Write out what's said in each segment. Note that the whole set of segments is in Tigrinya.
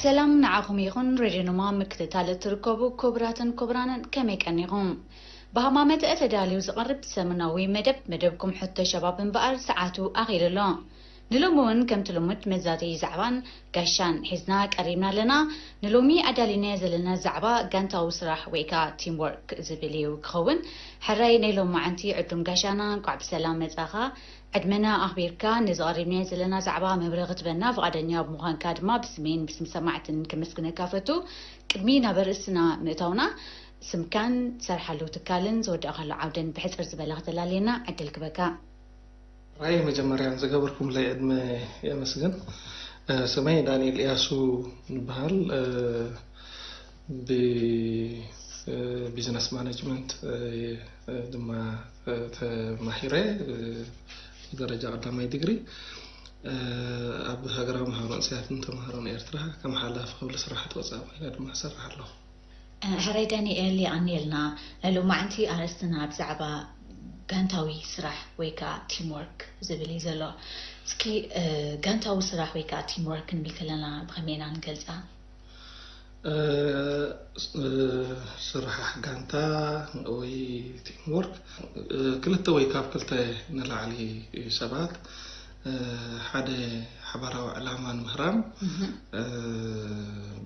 ሰላም ንዓኹም ይኹን። ሬድዮ ኖማ ምክትታል እትርከቡ ክቡራትን ክቡራንን ከመይ ቀኒኹም? ብሃማመተ ተዳልዩ ዝቐርብ ሰሙናዊ መደብ፣ መደብኩም ሕቶ ሸባብ እምበኣር ሰዓቱ ኣኺሉ ኣሎ። ንሎሚ እውን ከምቲ ልሙድ መዛተዪ ዛዕባን ጋሻን ሒዝና ቀሪብና ኣለና። ንሎሚ ኣዳሊናዮ ዘለና ዛዕባ ጋንታዊ ስራሕ ወይ ከኣ ቲም ወርክ ዝብል እዩ ክኸውን። ሕራይ ናይ ሎማዓንቲ ዕዱም ጋሻና፣ እንቋዕ ብሰላም መጻኻ። ዕድመና ኣኽቢርካ ነዚ ቀሪብናዮ ዘለና ዛዕባ መብርሂ ክትበና ፍቓደኛ ብምዃንካ ድማ ብስሜን ብስም ሰማዕትን ከመስግነካ ፈቱ። ቅድሚ ናብ ኣርእስትና ምእታውና፣ ስምካን ትሰርሓሉ ትካልን ዝወዳእካሉ ዓውደን ብሕጽር ዝበለ ከተላልየና ዕድል ክበካ። ራይ መጀመርያን ዝገበርኩምለይ ዕድመ የመስግን። እ፣ ስመይ ዳንኤል እያሱ ይበሃል። እ፣ ብ እ፣ ቢዝነስ ማኔጅመንት፣ እ፣ እ፣ ድማ፣ እ፣ ተማሂረ፣ እ፣ ደረጃ ቀዳማይ ዲግሪ፣ እ፣ ኣብ ሃገራዊ ማህበረ መንእሰያትን ተምሃሮን ኤርትራ ከም ሓላፊ ክፍሊ ስራሓት ወጻኢ ኮይነ ድማ እሰርሕ ኣለኹ። እ፣ ሕራይ ዳንኤል የቐንየልና። ናይ ሎማዓንቲ ኣርእስትና ብዛዕባ ጋንታዊ ስራሕ ወይ ከኣ ቲም ወርክ ዝብል እዩ ዘሎ። እስኪ፣ እ፣ ጋንታዊ ስራሕ ወይ ከኣ ቲም ወርክ ክንብል ከለና ብኸመይ ኢና ንገልጻ? እ፣ ስ-፣ እ፣ ስራሕ ጋንታ ወይ ቲም ወርክ፣ እ፣ ክልተ ወይ ካብ ክልተ ንላዕሊ ሰባት፣ እ፣ ሓደ ሓባራዊ ዕላማ ንምህራም፣ እህ። እ፣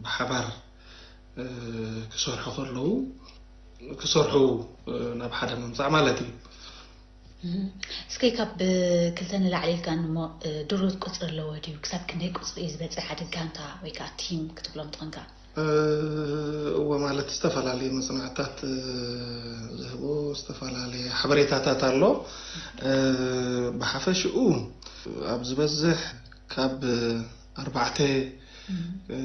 ብሓባር፣ እ፣ ክሰርሑ ከለዉ፣ ክሰርሑ፣ እ፣ ናብ ሓደ ምምጻእ ማለት እዩ። እህ። እስከ ካብ ክልተ ንላዕሊ ኢልካ እሞ፣ እ፣ ድሩት ቁጽሪ ኣለዎ ድዩ? ክሳብ ክንደይ ቁጽሪ እዩ ዝበጽሕ ሓደ ጋንታ ወይ ከኣ ቲም ክትብሎም ትኾንካ? እ፣ እወ፣ ማለት ዝተፈላለየ መጽናዕትታት፣ እ፣ ዝህቦ ዝተፈላለየ ሓበሬታታት ኣሎ። እ፣ ብሓፈሽኡ ኣብ ዝበዝሕ ካብ ኣርባዕተ፣ እ፣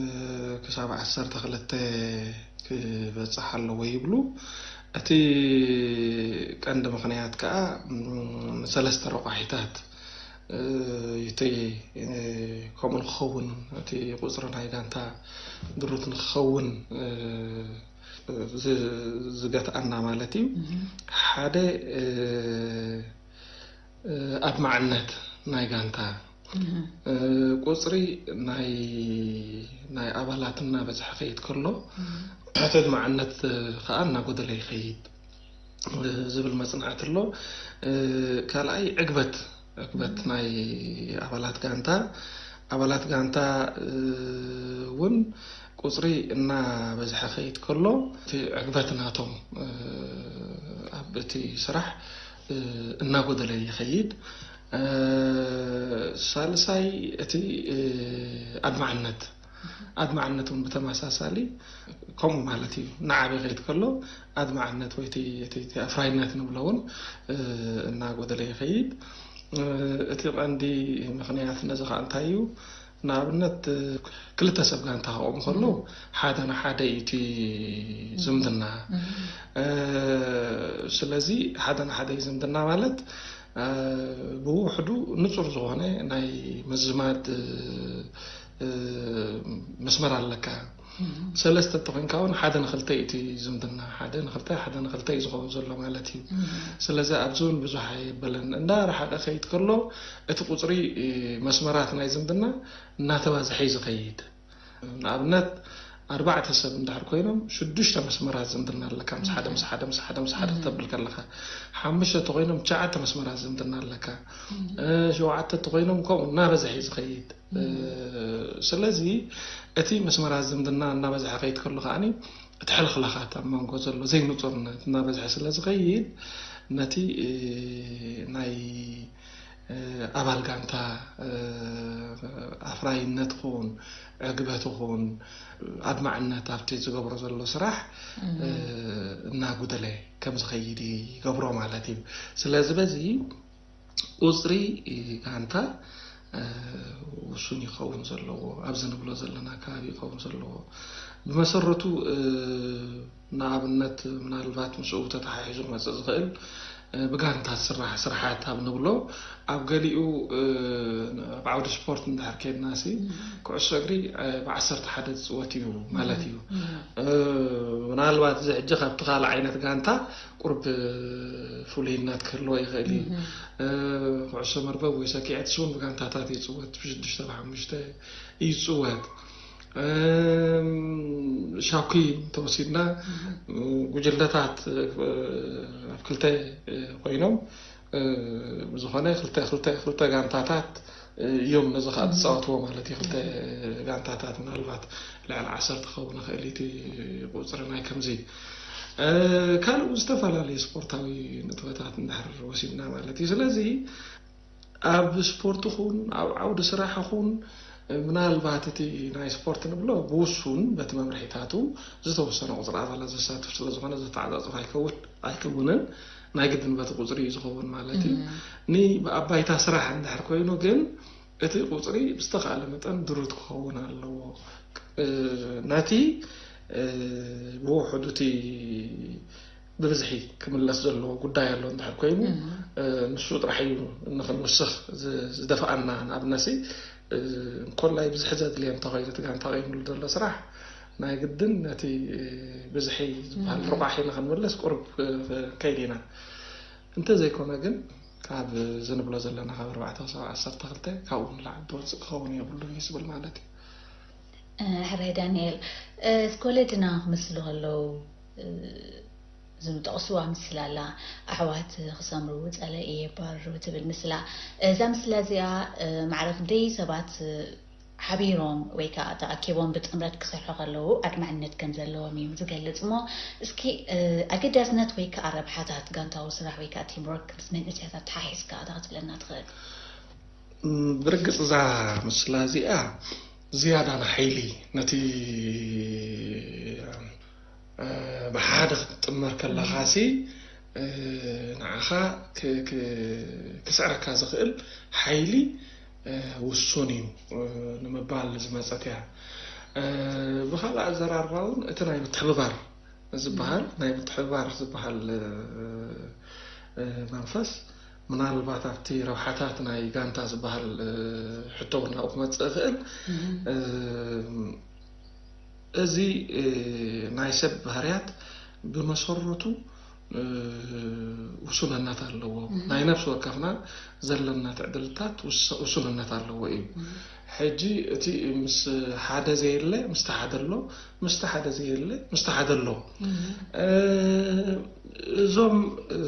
ክሳብ ዓሰርተ ክልተ ክበጽሕ ኣለዎ ይብሉ። እቲ ቀንዲ ምኽንያት ከኣ፣ ም፣ ንሰለስተ ረቋሒታት፣ እ፣ እቲ፣ እ፣ ከምኡ ንክኸውን፣ እቲ ቁጽሪ ናይ ጋንታ ድሩት ንክኸውን፣ እ፣ ዝ-፣ ዝገትኣና ማለት እዩ። ሓደ፣ እ፣ እ፣ ኣድማዕነት ናይ ጋንታ፣ እ፣ ቁጽሪ ናይ፣ ናይ ኣባላት እናበዝሐ ከይድ ከሎ፣ እቲ ኣድማዕነት፣ እ፣ ከኣ እናጎደለ ይኸይድ፣ እ፣ ዝብል መጽናዕቲ ኣሎ። እ፣ ካልኣይ ዕግበት፣ ዕግበት ናይ ኣባላት ጋንታ፣ ኣባላት ጋንታ፣ እ፣ እውን ቁጽሪ እናበዝሐ ከይድ ከሎ፣ እቲ ዕግበት ናቶም፣ እ፣ ኣብ እቲ ስራሕ፣ እ፣ እናጎደለ ይኸይድ። እ፣ ሳልሳይ እቲ፣ እ፣ ኣድማዕነት፣ ኣድማዕነት እውን ብተመሳሳሊ ከምኡ ማለት እዩ። እናዓበየ ከይድ ከሎ ኣድማዕነት ወይ እቲ፣ እቲ፣ እቲ ኣፍራይነት ንብሎ እውን፣ እ፣ እናጎደለ ይኸይድ። እ፣ እቲ ቀንዲ ምኽንያት ነዚ ኸኣ እንታይ እዩ? ንኣብነት፣ እ፣ ክልተ ሰብ ጋንታ ክቆሙ ከለዉ፣ ሓደ ንሓደ እዩ እቲ ዝምድና። እ፣ ስለዚ ሓደ ንሓደ እዩ ዝምድና ማለት፣ እ፣ ብውሕዱ ንጹር ዝኾነ ናይ ምዝማድ፣ እ፣ እ፣ መስመር ኣለካ። ሰለስተ እንተኾይንካ እውን ሓደ ንኽልተ እዩ እቲ ዝምድና፣ ሓደ ንኽልተ፣ ሓደ ንኽልተ እዩ ዝኸውን ዘሎ ማለት እዩ። ስለዚ ኣብዚ እውን ብዙሕ ኣየበለን። እንዳረሓቐ ከይድ ከሎ እቲ ቁጽሪ፣ እ፣ መስመራት ናይ ዝምድና እናተባዝሐ እዩ ዝኸይድ። ንኣብነት ኣርባዕተ ሰብ እንድሕር ኮይኖም ሽዱሽተ መስመራት ዝምድና ኣለካ፣ ምስ ሓደ፣ ምስ ሓደ፣ ምስ ሓደ፣ ምስ ሓደ ክተብል ከለኻ። ሓሙሽተ እንተኾይኖም ትሽዓተ መስመራት ዝምድና ኣለካ። እ፣ ሸውዓተ እንተኾይኖም ከምኡ እናበዝሐ እዩ ዝኸይድ። እ፣ ስለዚ እቲ መስመራት ዝምድና እናበዝሐ ከይድ ከሎ ከኣኒ እቲ ሕልኽላኻት ኣብ መንጎ ዘሎ ዘይንጹርነት እናበዝሐ ስለ ዝኸይድ ነቲ፣ እ፣ ናይ፣ እ፣ ኣባል ጋንታ፣ እ፣ ኣፍራይነት ኹን ዕግበት ኹን ኣድማዕነት ኣብቲ ዝገብሮ ዘሎ ስራሕ፣ እ፣ እናጉደለ ከም ዝኸይድ ይገብሮ ማለት እዩ። ስለዚ በዚ ቁጽሪ ጋንታ፣ እ፣ ውሱን ይኸውን ዘለዎ፣ ኣብዚ ንብሎ ዘለና ከባቢ ይኸውን ዘለዎ። ብመሰረቱ፣ እ፣ ንኣብነት ምናልባት ምስኡ ተተሓሒዙ ክመጽእ ዝኽእል፣ እ፣ ብጋንታ ዝስራሕ ስራሓት ኣብ ንብሎ፣ ኣብ ገሊኡ፣ እ፣ ኣብ ዓውዲ ስፖርት እንድሕር ኬድናሲ፣ ኩዕሶ እግሪ፣ እ፣ ብዓሰርተ ሓደ ዝጽወት እዩ ማለት እዩ። እ፣ ምናልባት እዚ ሕጂ ካብቲ ካልእ ዓይነት ጋንታ ቁሩብ ፍሉይነት ክህልዎ ይኽእል እዩ። እ፣ ኩዕሶ መርበብ ወይ ሰኪዔት እውን ብጋንታታት ይጽወት፣ ብሽዱሽተ ብሓሙሽተ ይጽወት። እም፣ ሻኩይ እንተወሲድና፣ ጉጅለታት፣ እ፣ ኣብ ክልተ፣ እ፣ ኮይኖም፣ እ፣ ብዝኾነ ክልተ፣ ክልተ፣ ክልተ ጋንታታት፣ እ፣ እዮም ነዚ ከዓ ዝፃወትዎ ማለት እዩ። ክልተ ጋንታታት ምናልባት ልዕሊ ዓሰርተ ክኸውን ይኽእል እቲ ቁፅሪ ናይ ከምዚ። እ፣ ካልእ እውን ዝተፈላለዩ ስፖርታዊ ንጥፈታት እንድሕር ወሲድና ማለት እዩ። ስለዚ ኣብ ስፖርት ኹን፣ ኣብ ዓውዲ ስራሕ ኹን፣ ምናልባት እቲ ናይ ስፖርት ንብሎ ብውሱን በቲ መምርሒታቱ ዝተወሰነ ቁፅሪ ኣባላት ዘሳትፍ ስለ ዝኾነ ዘተዓጻጽፍ ኣይከውን፣ ኣይከውንን። ናይ ግድን በቲ ቁፅሪ እዩ ዝኸውን ማለት እዩ። እም። ኒ-፣ ኣብ ባይታ ስራሕ እንድሕር ኮይኑ ግን እቲ ቁፅሪ ብዝተኻእለ መጠን ድሩት ክኸውን ኣለዎ። እ፣ ነቲ፣ እ፣ ብውሕዱ እቲ ብብዝሒ ክምለስ ዘለዎ ጉዳይ ኣሎ እንድሕር ኮይኑ፣ እም። እ፣ ንሱ ጥራሕ እዩ ንኽንውስኽ ዝ-፣ ዝደፍኣና። ንኣብነሲ፣ እ፣ እንኮላይ ብዝሒ ዘድልዮ እንተኾይኑ እቲ ጋንታ ቀይምሉ ዘሎ ስራሕ ናይ ግድን ነቲ፣ እ፣ ብዝሒ ዝበሃል እም። ረቋሒ ንኽንምለስ ቁሩብ፣ እ፣ ከይድ ኢና። እንተዘይኮነ ግን ካብ ዝንብሎ ዘለና ካብ ኣርባዕተ ክሳብ ዓሰርተ ክልተ ካብኡ ንላዕሊ ዝወፅእ ክኸውን የብሉን እዩ ዝብል ማለት እዩ። እ፣ ሕራይ ዳንኤል፣ እ፣ እቲ ኮሌጅና ክምስሉ ከለዉ፣ እ፣ ዝጠቕስዋ ምስላ ኣላ፣ ኣሕዋት ክሰምሩ ጸላኢ የባርሩ ትብል ምስላ። እዛ ምስላ እዚኣ፣ እ፣ ማዕረ ክንደይ ሰባት፣ እ፣ ሓቢሮም ወይ ከኣ ተኣኪቦም ብጥምረት ክሰርሑ ከለዉ ኣድማዕነት ከም ዘለዎም እዩ ዝገልጽ። እሞ እስኪ፣ እ፣ ኣገዳስነት ወይ ከኣ ረብሓታት ጋንታዊ ስራሕ ወይ ከኣ ቲም ወርክ ምስ መንእሰያት ኣተሓሒዝካ እንታይ ክትብለና ትኽእል? እም፣ ብርግጽ እዛ ምስላ እዚኣ ዝያዳ ንሓይሊ ነቲ፣ እ፣ ብሓደ ክትጥመር ከለኻሲ፣ እ፣ ንዓኻ ክ-፣ ክ-፣ ክስዕረካ ዝኽእል ሓይሊ፣ እ፣ ውሱን እዩ፣ እ፣ ንምባል ዝመጸት እያ። እ፣ ብኻልእ ኣዘራርባ እውን እቲ ናይ ምትሕብባር ዝበሃል፣ ናይ ምትሕብባር ዝበሃል፣ እ፣ እ፣ መንፈስ ምናልባት ኣብቲ ረብሓታት ናይ ጋንታ ዝበሃል፣ እ፣ ሕቶ እውን ናብኡ ክመጽእ ይኽእል። እም። እ፣ እዚ፣ እ፣ ናይ ሰብ ባህርያት ብመሰረቱ፣ እ፣ ውሱንነት ኣለዎ። እም። ናይ ነፍሲ ወከፍና ዘለና ትዕድልታት ውስ-፣ ውሱንነት ኣለዎ እዩ። እም። ሕጂ እቲ ምስ ሓደ ዘየለ፣ ምስቲ ሓደ ኣሎ፣ ምስቲ ሓደ ዘየለ፣ ምስቲ ሓደ ኣሎ። እም። እ፣ እዞም፣ እ፣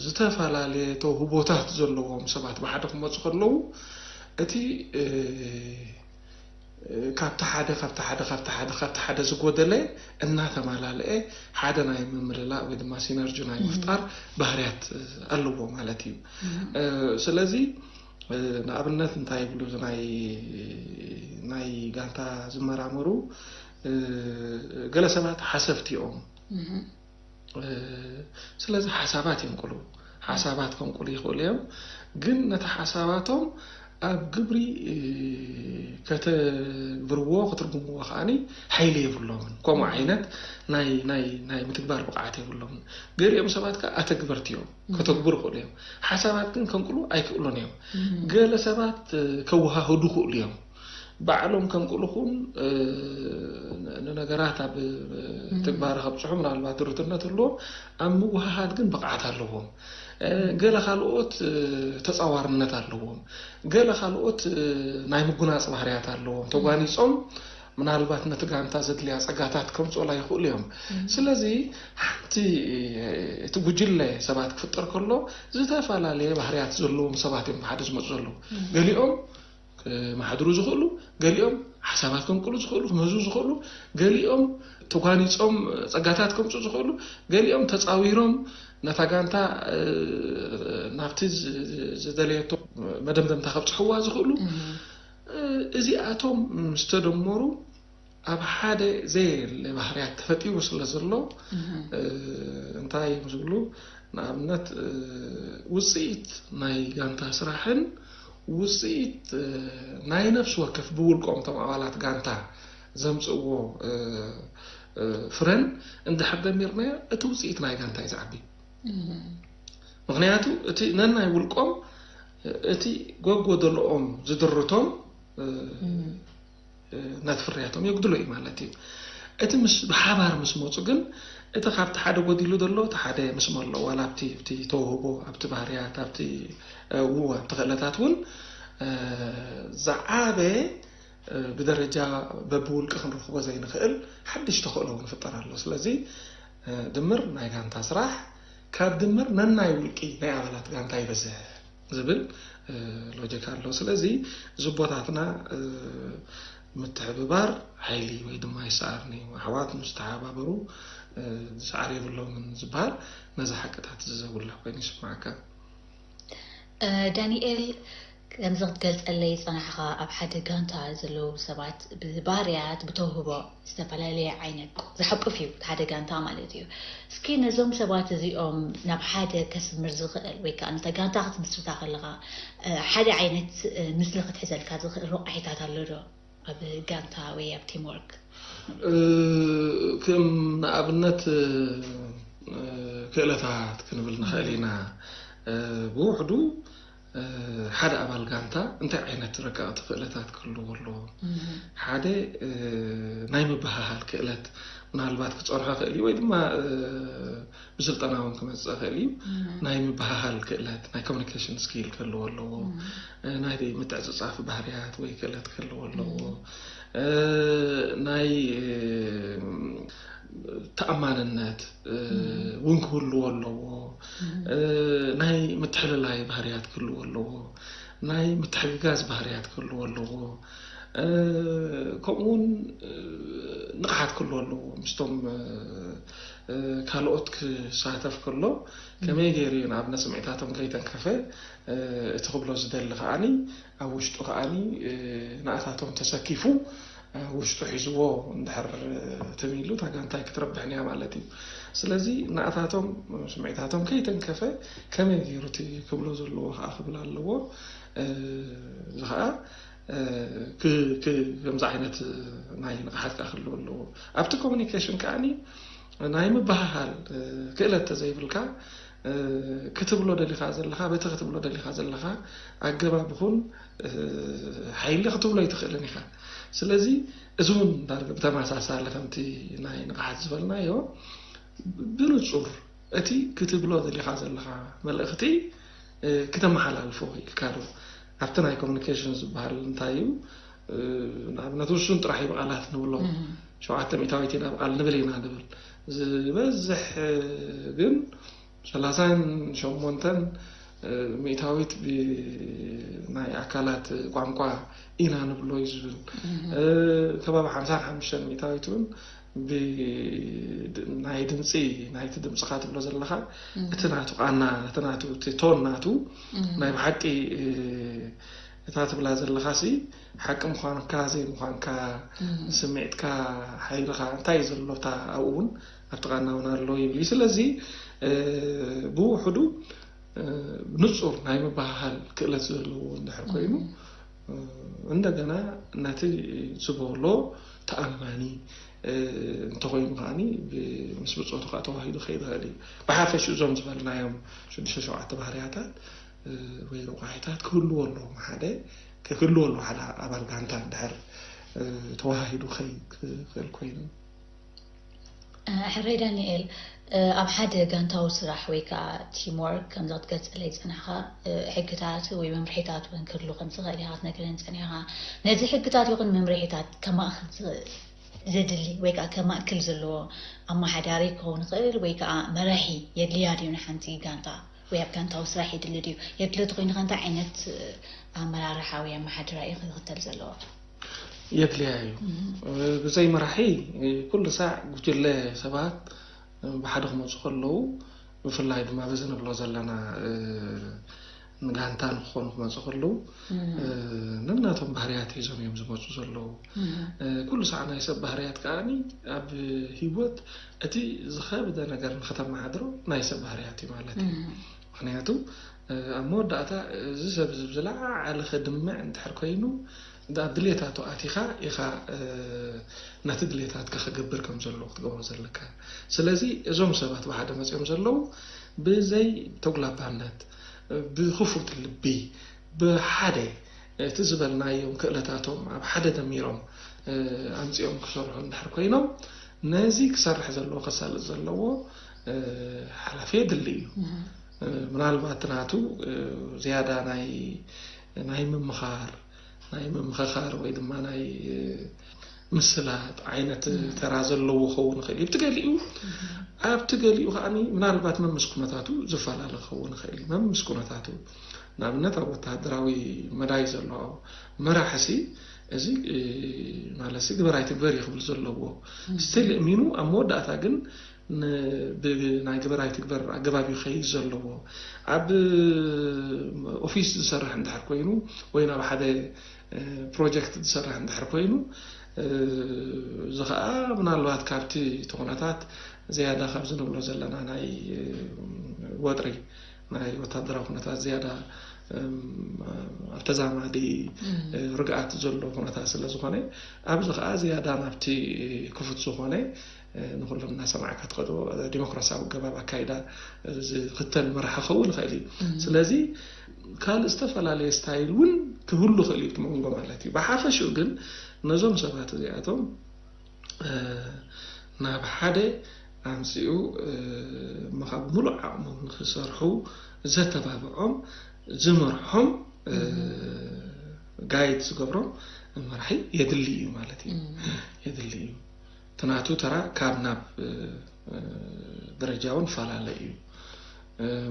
ዝተፈላለየ ተውህቦታት ዘለዎም ሰባት ብሓደ ክመፁ ከለዉ፣ እቲ፣ እ፣ ካብቲ ሓደ፣ ካብቲ ሓደ፣ ካብቲ ሓደ፣ ካብቲ ሓደ ዝጎደለ እናተማላለአ ሓደ ናይ ምምልላእ ወይ ድማ ሲነርጂ ናይ እም። ምፍጣር ባህርያት ኣለዎ ማለት እዩ። እም። እ፣ ስለዚ፣ እ፣ ንኣብነት እንታይ ይብሉ፣ እዚ ናይ፣ ናይ ጋንታ ዝመራመሩ፣ እ፣ ገለ ሰባት ሓሰብቲ እዮም። እም። እ፣ ስለዚ ሓሳባት የንቅሉ። ሓሳባት ከንቅሉ ይኽእሉ እዮም። ግን ነቲ ሓሳባቶም ኣብ ግብሪ፣ እ፣ ከተግብርዎ፣ ክትርጉምዎ ከኣኒ ሓይሊ የብሎምን። ከምኡ ዓይነት ናይ፣ ናይ፣ ናይ ምትግባር ብቕዓት የብሎምን። ገሊኦም ሰባት ከኣ ኣተግበርቲ እዮም። እም። ከተግብሩ ይኽእሉ እዮም። ሓሳባት ግን ከንቅሉ ኣይክእሉን እዮም። እም። ገለ ሰባት፣ እ፣ ከወሃህዱ ይኽእሉ እዮም። ባዕሎም ከንቅሉ ኹን፣ እ፣ ን-፣ ንነገራት ኣብ፣ እ፣ እም። ትግባረ ከብጽሑ ምናልባት ድሩትነት ህልዎም፣ ኣብ ምውህሃድ ግን ብቕዓት ኣለዎም። እ፣ ገለ ካልኦት፣ እ፣ ተጻዋርነት ኣለዎም። ገለ ካልኦት፣ እ፣ ናይ ምጉናጽ ባህርያት ኣለዎም። ተጓኒጾም ምናልባት ነቲ ጋንታ ዘድልያ ጸጋታት ከምጽኡላ ይኽእሉ እዮም። እም። ስለዚ ሓንቲ፣ እ፣ እቲ ጉጅለ ሰባት ክፍጠር ከሎ ዝተፈላለየ ባህርያት ዘለዎም ሰባት እዮም ብሓደ ዝመጹ ዘለዉ። እም። ገሊኦም ክመሓድሩ ዝኽእሉ፣ ገሊኦም ሓሳባት ከንቅሉ ዝኽእሉ፣ ክመዙ ዝኽእሉ፣ ገሊኦም ተጓኒጾም ጸጋታት ከምጹ ዝኽእሉ፣ ገሊኦም ተጻዊሮም ነታ ጋንታ፣ እ፣ ናብቲ ዝ-፣ ዝደለየቶ መደምደምታ ከብጽሕዋ ዝኽእሉ፣ እም። እ፣ እዚኣቶም ምስ ተደመሩ ኣብ ሓደ ዘየለ ባህርያት ተፈጢሩ ስለ ዘሎ፣ እም። እ፣ እንታይ እዮም ዝብሉ? ንኣብነት፣ እ፣ ውጽኢት ናይ ጋንታ ስራሕን ውጽኢት፣ እ፣ ናይ ነፍሲ ወከፍ ብውልቆም እቶም ኣባላት ጋንታ ዘምጽእዎ፣ እ፣ እ፣ ፍረን እንድሕር ደሚርናዮ፣ እቲ ውጽኢት ናይ ጋንታ እዩ ዝዓቢ። እም። ምኽንያቱ እቲ ነናይ ውልቆም፣ እ፣ እቲ ጎጎደልኦም ዝድርቶም፣ እ፣ እም። እ፣ ነቲ ፍርያቶም የጉድሎ እዩ ማለት እዩ። እቲ ምስ፣ ብሓባር ምስ መጹ ግን፣ እቲ ካብቲ ሓደ ጎዲሉ ዘሎ፣ እቲ ሓደ ምስ መሎ፣ ዋላ ኣብቲ፣ ኣብቲ ተውህቦ፣ ኣብቲ ባህርያት፣ ኣብቲ፣ እ፣ ው-፣ ኣብቲ ክእለታት እውን፣ እ፣ ዝዓበ ብደረጃ በብውልቂ ክንረኽቦ ዘይንኽእል ሓድሽ ተኽእሎ እውን ይፍጠር ኣሎ። ስለዚ ድምር ናይ ጋንታ ስራሕ ካብ ድምር ነናይ ውልቂ ናይ ኣባላት ጋንታ ይበዝሕ ዝብል ሎጂክ ኣሎ። ስለዚ ዝቦታትና ምትሕብባር ሓይሊ ወይ ድማ ይሰኣርኒ፣ ኣሕዋት ምስ ተሓባበሩ ዝሰዓር የብሎምን ዝበሃል ነዚ ሓቅታት ዝዘጉልሕ ኮይኑ ይስማዓካ። ዳንኤል፣ ከምዚ ክትገልጸለይ ዝጸናሕኻ ኣብ ሓደ ጋንታ ዘለዉ ሰባት ብባህርያት ብተውህቦ ዝተፈላለየ ዓይነት ዝሓቁፍ እዩ ሓደ ጋንታ ማለት እዩ። እስኪ ነዞም ሰባት እዚኦም ናብ ሓደ ከስምር ዝኽእል ወይ ከዓ ነታ ጋንታ ክትምስርታ ከለኻ ሓደ ዓይነት ምስሊ ክትሕዘልካ ዝኽእል ረቋሒታት ኣሎ ዶ? ኣብ ጋንታ ወይ ኣብ ቲምወርክ ከም ንኣብነት ክእለታት ክንብል ንኽእል ኢና። ብውሕዱ ሓደ ኣባል ጋንታ እንታይ ዓይነት ረቀቕቲ ክእለታት ክህልዎ ኣለዎ? ሓደ ናይ ምብህሃል ክእለት ምናልባት ክፀርሖ ክእል እዩ ወይ ድማ ብስልጠና እውን ክመፅእ ይኽእል እዩ። ናይ ምብህሃል ክእለት ናይ ኮሚኒኬሽን ስኪል ክህልዎ ኣለዎ። ናይ ምትዕፅፃፍ ባህርያት ወይ ክእለት ክህልዎ ኣለዎ። ናይ ተኣማንነት እውን ክህልዎ ኣለዎ። ናይ ምትሕልላይ ባህርያት ክህልዎ ኣለዎ። ናይ ምትሕግጋዝ ባህርያት ክህልዎ ኣለዎ። ከምኡ እውን ንቕሓት ክህልዎ ኣለዎ። ምስቶም ካልኦት ክሳተፍ ከሎ ከመይ ገይሩ እዩ ንኣብነት ስምዒታቶም ከይተንከፈ እቲ ክብሎ ዝደሊ ከዓኒ ኣብ ውሽጡ ከዓኒ ንኣታቶም ተሰኪፉ ውሽጡ ሒዝዎ እንድሕር ትም ኢሉ እታ ጋንታይ ክትረብሕን እያ ማለት እዩ። ስለዚ ንኣታቶም ስምዒታቶም ከይተንከፈ ከመይ ገይሩ እቲ ክብሎ ዘለዎ ከዓ ክብል ኣለዎ። እዚ ከዓ ከምዚ ዓይነት ናይ ንቕሓት ከዓ ክህልዎ ኣለዎ። ኣብቲ ኮሚኒኬሽን ከዓኒ ናይ ምብህሃል ክእለት ተዘይብልካ ክትብሎ ደሊኻ ዘለኻ በቲ ክትብሎ ደሊኻ ዘለኻ ኣገባብ ኹን ሓይሊ ክትብሎ ኣይትኽእልን ኢኻ። ስለዚ እዚ እውን ዳርጋ ብተመሳሳሊ ከምቲ ናይ ንቕሓት ዝበልናዮ ብንጹር እቲ ክትብሎ ደሊኻ ዘለኻ መልእኽቲ ክተመሓላልፎ ይክልካ ዶ? ኣብቲ ናይ ኮሚኒኬሽን ዝበሃል እንታይ እዩ? ንኣብነት ውሱን ጥራሕ እዩ ብቓላት ንብሎ ሸውዓተ ሚእታዊት ኢና ብቓል ንብል ኢና ንብል ዝበዝሕ ግን ሰላሳን ሸሞንተን ሚእታዊት ብናይ ኣካላት ቋንቋ ኢና ንብሎ እዩ ዝብል ከባቢ ሓምሳን ሓሙሽተን ሚእታዊት እውን ናይ ድምፂ ናይቲ ድምፅኻ ትብሎ ዘለኻ እቲ ናቱ ቃና እቲ ናቱ እቲ ቶን ናቱ ናይ ብሓቂ እታ ትብላ ዘለኻ ሲ ሓቂ ምዃንካ ዘይምዃንካ ስምዒትካ ሓይልኻ እንታይ እዩ ዘሎ እታ ኣብኡ እውን ኣብቲ ቃና እውን ኣሎ ይብል እዩ። ስለዚ ብውሕዱ ንጹር ናይ ምብህሃል ክእለት ዘለዎ እንድሕር ኮይኑ እንደገና ነቲ ዝበሎ ተኣማኒ እንተኮይኑ ከዓኒ ምስ ብፆቱ ከዓ ተዋሂዱ ከይድ ይኽእል እዩ። ብሓፈሽ እዞም ዝበልናዮም ሽዱሽተ ሸውዓተ ባህርያታት ወይ ረቋሒታት ክህልዎ ኣለዎም ሓደ ክህልዎ ኣለዎ ሓደ ኣባል ጋንታ እንድሕር ተዋሃሂዱ ከይድ ክኽእል ኮይኑ። ሕራይ ዳንኤል፣ ኣብ ሓደ ጋንታዊ ስራሕ ወይ ከዓ ቲም ወርክ ከምዚ ክትገልፀለይ ዝፀናሕካ ሕግታት ወይ መምርሒታት እውን ክህሉ ከም ዝኽእል ኢኻ ክትነግረኒ ፀኒሕኻ። ነዚ ሕግታት ይኹን መምርሒታት ከማእክል ዘድሊ ወይ ከዓ ከማእክል ዘለዎ ኣመሓዳሪ ክኸውን ይኽእል ወይ ከዓ መራሒ የድልያ ድዩ ንሓንቲ ጋንታ? ወይ ኣብ ጋንታዊ ስራሕ የድሊ ድዩ? የድሊ ተኮይኑ ከ እንታይ ዓይነት ኣመራርሓ ወይ ኣመሓድራ እዩ ክኽተል ዘለዎ? የድልያ እዩ። ብዘይ መራሒ ኩሉ ሳዕ ጉጅለ ሰባት ብሓደ ክመፁ ከለዉ ብፍላይ ድማ በዚ ንብሎ ዘለና ንጋንታ ንክኾኑ ክመፁ ከለዉ ነናቶም ባህርያት ሒዞም እዮም ዝመፁ ዘለዉ። ኩሉ ሳዕ ናይ ሰብ ባህርያት ከዓኒ ኣብ ሂወት እቲ ዝኸብደ ነገር ንክተመሓድሮ ናይ ሰብ ባህርያት እዩ ማለት እዩ። ምክንያቱ ኣብ መወዳእታ እዚ ሰብ እዚ ብዝለዓለ ከድምዕ እንድሕር ኮይኑ ኣብ ድሌታቱ ኣቲኻ ኢኻ ነቲ ድሌታትካ ክገብር ከም ዘለዎ ክትገብሮ ዘለካ። ስለዚ እዞም ሰባት ብሓደ መፂኦም ዘለዉ ብዘይ ተጉላባነት ብክፉት ልቢ ብሓደ እቲ ዝበልናዮም ክእለታቶም ኣብ ሓደ ደሚሮም ኣምፂኦም ክሰርሑ እንድሕር ኮይኖም ነዚ ክሰርሕ ዘለዎ ከሳልጥ ዘለዎ ሓላፊ የድሊ እዩ። ምናልባት ናቱ ዝያዳ ናይ ናይ ምምኻር ናይ ምምኽኻር ወይ ድማ ናይ ምስላጥ ዓይነት ተራ ዘለዎ ክኸውን ይኽእል እዩ። ኣብቲ ገሊኡ ኣብቲ ገሊኡ ከዓኒ ምናልባት መምስ ኩነታቱ ዝፈላለ ክኸውን ይኽእል እዩ። መምስ ኩነታቱ ንኣብነት ኣብ ወተሃደራዊ መዳይ ዘሎ መራሕሲ እዚ ማለት ግበራይ ትግበር እዩ ክብል ዘለዎ ስቲል እሚኑ ኣብ መወዳእታ ግን ብናይ ግበራይ ትግበር ኣገባብ እዩ ከይድ ዘለዎ። ኣብ ኦፊስ ዝሰርሕ እንድሕር ኮይኑ ወይ ናብ ሓደ ፕሮጀክት ዝሰርሕ እንድሕር ኮይኑ እዚ ከዓ ምናልባት ካብቲ እቲ ኩነታት ዝያዳ ካብዚ ንብሎ ዘለና ናይ ወጥሪ ናይ ወታደራዊ ኩነታት ዝያዳ ኣብ ተዛማዲ ርግኣት ዘሎ ኩነታት ስለ ዝኾነ ኣብዚ ከዓ ዝያዳ ናብቲ ክፉት ዝኾነ ንኩሎም እናሰማዕካ ትኸዶ ዲሞክራሲያዊ ኣገባብ ኣካይዳ ዝኽተል መራሒ ክኸውን ይኽእል እዩ። ስለዚ ካልእ ዝተፈላለየ ስታይል እውን ክህሉ ይኽእል እዩ እቲ መንጎ ማለት እዩ። ብሓፈሽኡ ግን ነዞም ሰባት እዚኣቶም ናብ ሓደ ኣምፂኡ ምኻብ ሙሉእ ዓቕሞም ንክሰርሑ ዘተባብዖም ዝመርሖም ጋይድ ዝገብሮም መራሒ የድሊ እዩ ማለት እዩ። የድሊ እዩ። እቲ ናቱ ተራ ካብ ናብ ደረጃ እውን ፈላለ እዩ።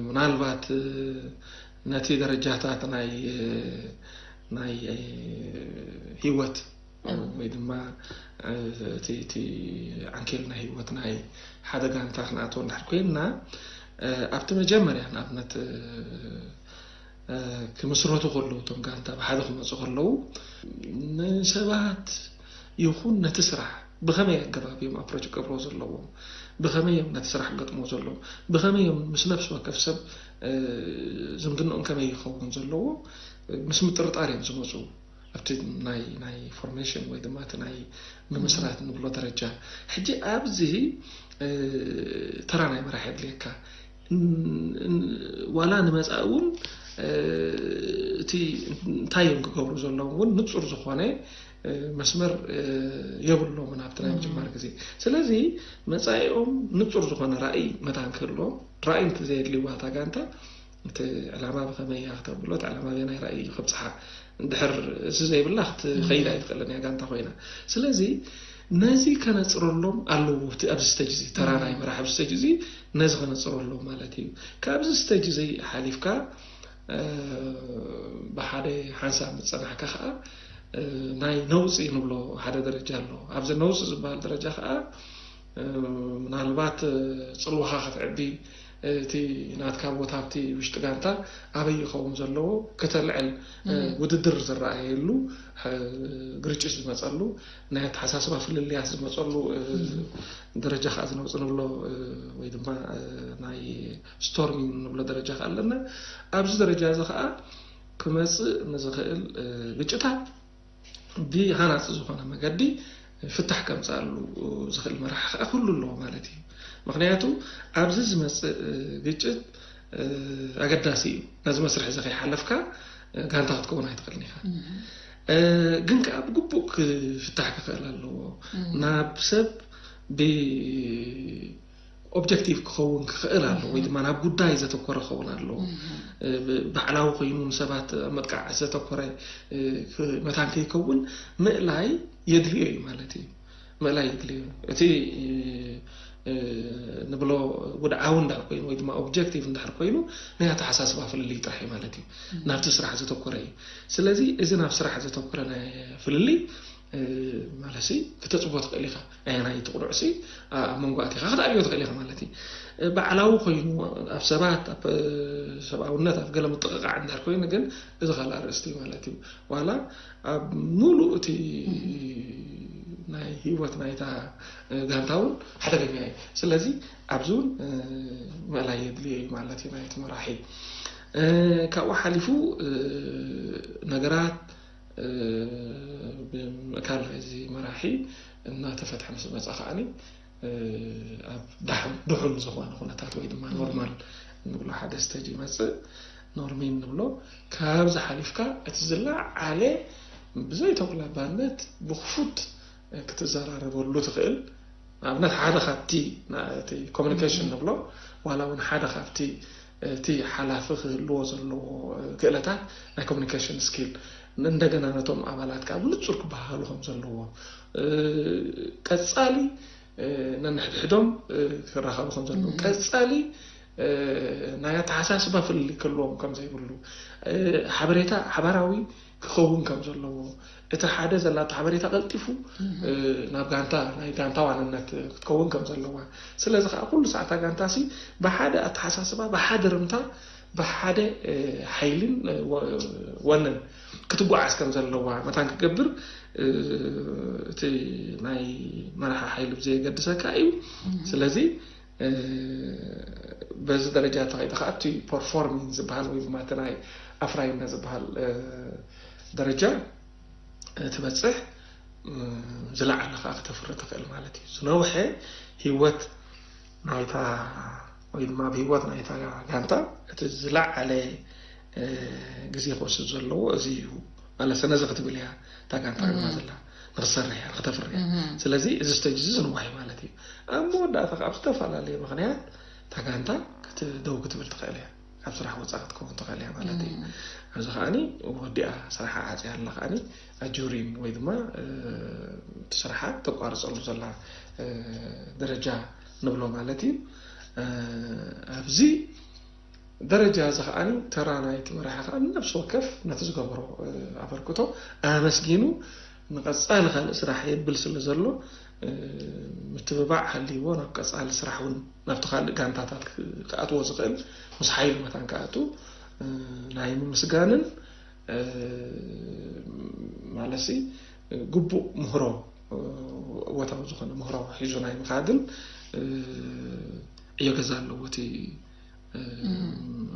ምናልባት ነቲ ደረጃታት ናይ ናይ ህይወት ወይ ድማ እቲ ዓንኬል ናይ ህይወት ናይ ሓደ ጋንታ ክንኣትዎ እንድሕር ኮይንና ኣብቲ መጀመርያ ንኣብነት ክምስረቱ ከለዉ እቶም ጋንታ ብሓደ ክመፁ ከለዉ ንሰባት ይኹን ነቲ ስራሕ ብኸመይ ኣገባብ እዮም ኣፕሮች ክገብርዎ ዘለዎም፣ ብኸመይ እዮም ነቲ ስራሕ ክገጥምዎ ዘለዎም፣ ብኸመይ እዮም ምስ ነፍሲ ወከፍ ሰብ ዝምድንኦም ከመይ ይኸውን ዘለዎ ምስ ምጥርጣር እዮም ዝመፁ። ኣብቲ ናይ ናይ ፎርሜሽን ወይ ድማ እቲ ናይ ምምስራት ንብሎ ደረጃ ሕጂ ኣብዚ ተራ ናይ መራሕ የድልየካ። ዋላ ንመፃኢ እውን እቲ እንታይ እዮም ክገብሩ ዘለዎም እውን ንፁር ዝኾነ መስመር የብሎምን ኣብቲ ናይ ምጅማር ግዜ። ስለዚ መፃኢኦም ንፁር ዝኾነ ራእይ መታን ክህልዎም ራእይ እንተዘየድልይዋ እታ ጋንታ እቲ ዕላማ ብኸመይ እያ ክተብሎ እቲ ዕላማ ኣበየናይ ራእይ እዩ ከብፅሓ እንድሕር እዚ ዘይብላ ክትኸይድ ኣይትኽእልን እያ ጋንታ ኮይና። ስለዚ ነዚ ከነፅረሎም ኣለዎ እቲ ኣብዚ ስተጅ እዚ ተራ ናይ መራሕ ኣብዚ ስተጅ እዚ ነዚ ከነፅረሎም ማለት እዩ። ካብዚ ስተጅ እዚ ሓሊፍካ ብሓደ ሓንሳብ ምፀናሕካ ከዓ ናይ ነውፂ ንብሎ ሓደ ደረጃ ኣሎ። ኣብዚ ነውፂ ዝበሃል ደረጃ ከዓ ምናልባት ፅልዋኻ ክትዕቢ እቲ ናትካ ቦታ ኣብቲ ውሽጢ ጋንታ ኣበይ ይኸውን ዘለዎ ከተልዕል ውድድር ዝረኣየሉ ግርጭት ዝመፀሉ ናይ ኣተሓሳስባ ፍልልያት ዝመፀሉ ደረጃ ከዓ ዝነውፅ ንብሎ ወይ ድማ ናይ ስቶርሚንግ ንብሎ ደረጃ ከዓ ኣለና። ኣብዚ ደረጃ እዚ ከዓ ክመፅእ ንዝኽእል ግጭታት ብሃናፂ ዝኾነ መገዲ ፍታሕ ከምፅኣሉ ዝኽእል መራሒ ከዓ ክህሉ ኣለዎ ማለት እዩ። ምክንያቱ ኣብዚ ዝመፅእ ግጭት ኣገዳሲ እዩ። ነዚ መስርሕ እዚ ከይሓለፍካ ጋንታ ክትከውን ኣይትኽእልን ኢኻ። ግን ከዓ ብግቡእ ክፍታሕ ክኽእል ኣለዎ። ናብ ሰብ ብ ኦብጀክቲቭ ክኸውን ክኽእል ኣለዎ ወይ ድማ ናብ ጉዳይ ዘተኮረ ክኸውን ኣለዎ። ባዕላዊ ኮይኑ ንሰባት ኣብ መጥቃዕ ዘተኮረ መታን ከይከውን ምእላይ የድልዮ እዩ ማለት እዩ። ምእላይ የድልዮ እቲ ንብሎ ውድዓዊ እንዳር ኮይኑ ወይ ድማ ኦብጀክቲቭ እንዳር ኮይኑ ናይ ኣተሓሳስባ ፍልልይ ጥራሕ እዩ ማለት እዩ። ናብቲ ስራሕ ዘተኮረ እዩ። ስለዚ እዚ ናብ ስራሕ ዘተኮረ ናይ ፍልልይ ማለት ሲ ክተፅቦ ትኽእል ኢኻ። ኣየናይ ትቕኑዕ ሲ ኣብ መንጎ ኣቲኻ ክትኣልዮ ትኽእል ኢኻ ማለት እዩ። ባዕላዊ ኮይኑ ኣብ ሰባት ኣብ ሰብኣውነት ኣብ ገለ ምጥቕቓዕ እንዳር ኮይኑ ግን እዚ ካልእ ኣርእስቲ እዩ ማለት እዩ። ዋላ ኣብ ሙሉእ እቲ ናይ ህይወት ናይታ ጋንታ እውን ሓደገኛ እዩ። ስለዚ ኣብዚ እውን ምእላይ የድልዮ እዩ ማለት እዩ ናይቲ መራሒ። ካብኡ ሓሊፉ ነገራት ብምእካል እዚ መራሒ እናተፈትሐ ምስ መፃ ከዓኒ ኣብ ድሑን ዝኾነ ኩነታት ወይ ድማ ኖርማል ንብሎ ሓደ ስተጅ ይመፅእ። ኖርሚን ንብሎ ካብዚ ሓሊፍካ እቲ ዝለዓለ ብዘይተጉላባነት ብክፉት ክትዘራረበሉ ትኽእል ንኣብነት ሓደ ካብቲ እቲ ኮሚኒኬሽን ንብሎ ዋላ እውን ሓደ ካብቲ እቲ ሓላፊ ክህልዎ ዘለዎ ክእለታት ናይ ኮሚኒኬሽን ስኪል እንደገና ነቶም ኣባላት ከዓ ብንጹር ክበሃሃሉ ከም ዘለዎ፣ ቀጻሊ ነንሕድሕዶም ክራኸቡ ከም ዘለዎ፣ ቀጻሊ ናይ ኣተሓሳስባ ፍልልይ ክህልዎም ከም ዘይብሉ፣ ሓበሬታ ሓባራዊ ክኸውን ከም ዘለዎ፣ እቲ ሓደ ዘላቶ ሓበሬታ ቀልጢፉ ናብ ጋንታ፣ ናይ ጋንታ ዋንነት ክትከውን ከም ዘለዋ፣ ስለዚ ከዓ ኩሉ ሰዓታ ጋንታ ሲ ብሓደ ኣተሓሳስባ ብሓደ ርምታ ብሓደ ሓይልን ወንን ክትጓዓዝ ከም ዘለዋ መታን ክገብር እቲ ናይ መራሒ ሓይሊ ብዘየገድሰካ እዩ። ስለዚ በዚ ደረጃ ተኸይደ ከዓ እቲ ፐርፎርሚንግ ዝበሃል ወይ ድማ እቲ ናይ ኣፍራይነት ዝበሃል ደረጃ ትበፅሕ፣ ዝለዓለ ከዓ ክተፍሪ ትኽእል ማለት እዩ። ዝነውሐ ህይወት ናይታ ወይ ድማ ኣብ ህይወት ናይታ ጋንታ እቲ ዝለዓለ ግዜ ክወስድ ዘለዎ እዚ እዩ ማለት ነዚ ክትብል እያ እታ ጋንታ ድማ ዘላ ንክትሰርሕ እያ ንክተፍሪ እያ። ስለዚ እዚ ስቴጅ እዚ ዝንዋይ ማለት እዩ። ኣብ መወዳእታ ካብ ዝተፈላለየ ምክንያት እታ ጋንታ ክትደው ክትብል ትኽእል እያ። ካብ ስራሕ ወፃ ክትከውን ትኽእል እያ ማለት እዩ። ኣብዚ ከዓኒ ወዲኣ ስራሓ ዓፅያ ኣላ ከዓኒ ኣጁሪን ወይ ድማ እቲ ስራሓ ተቋርፀሉ ዘላ ደረጃ ንብሎ ማለት እዩ። ኣብዚ ደረጃ እዚ ከዓኒ ተራ ናይቲ መራሒ ከዓ ነብሲ ወከፍ ነቲ ዝገበሮ ኣበርክቶ ኣመስጊኑ ንቐፃሊ ካልእ ስራሕ የብል ስለ ዘሎ ምትብባዕ ሃልይዎ ናብ ቀፃሊ ስራሕ እውን ናብቲ ካልእ ጋንታታት ክኣትዎ ዝኽእል ምስ ሓይሉ መታን ክኣቱ ናይ ምምስጋንን ማለት ግቡእ ምህሮ እወታዊ ዝኾነ ምህሮ ሒዙ ናይ ምኻድን ዕዮ ገዛ ኣለዎ እቲ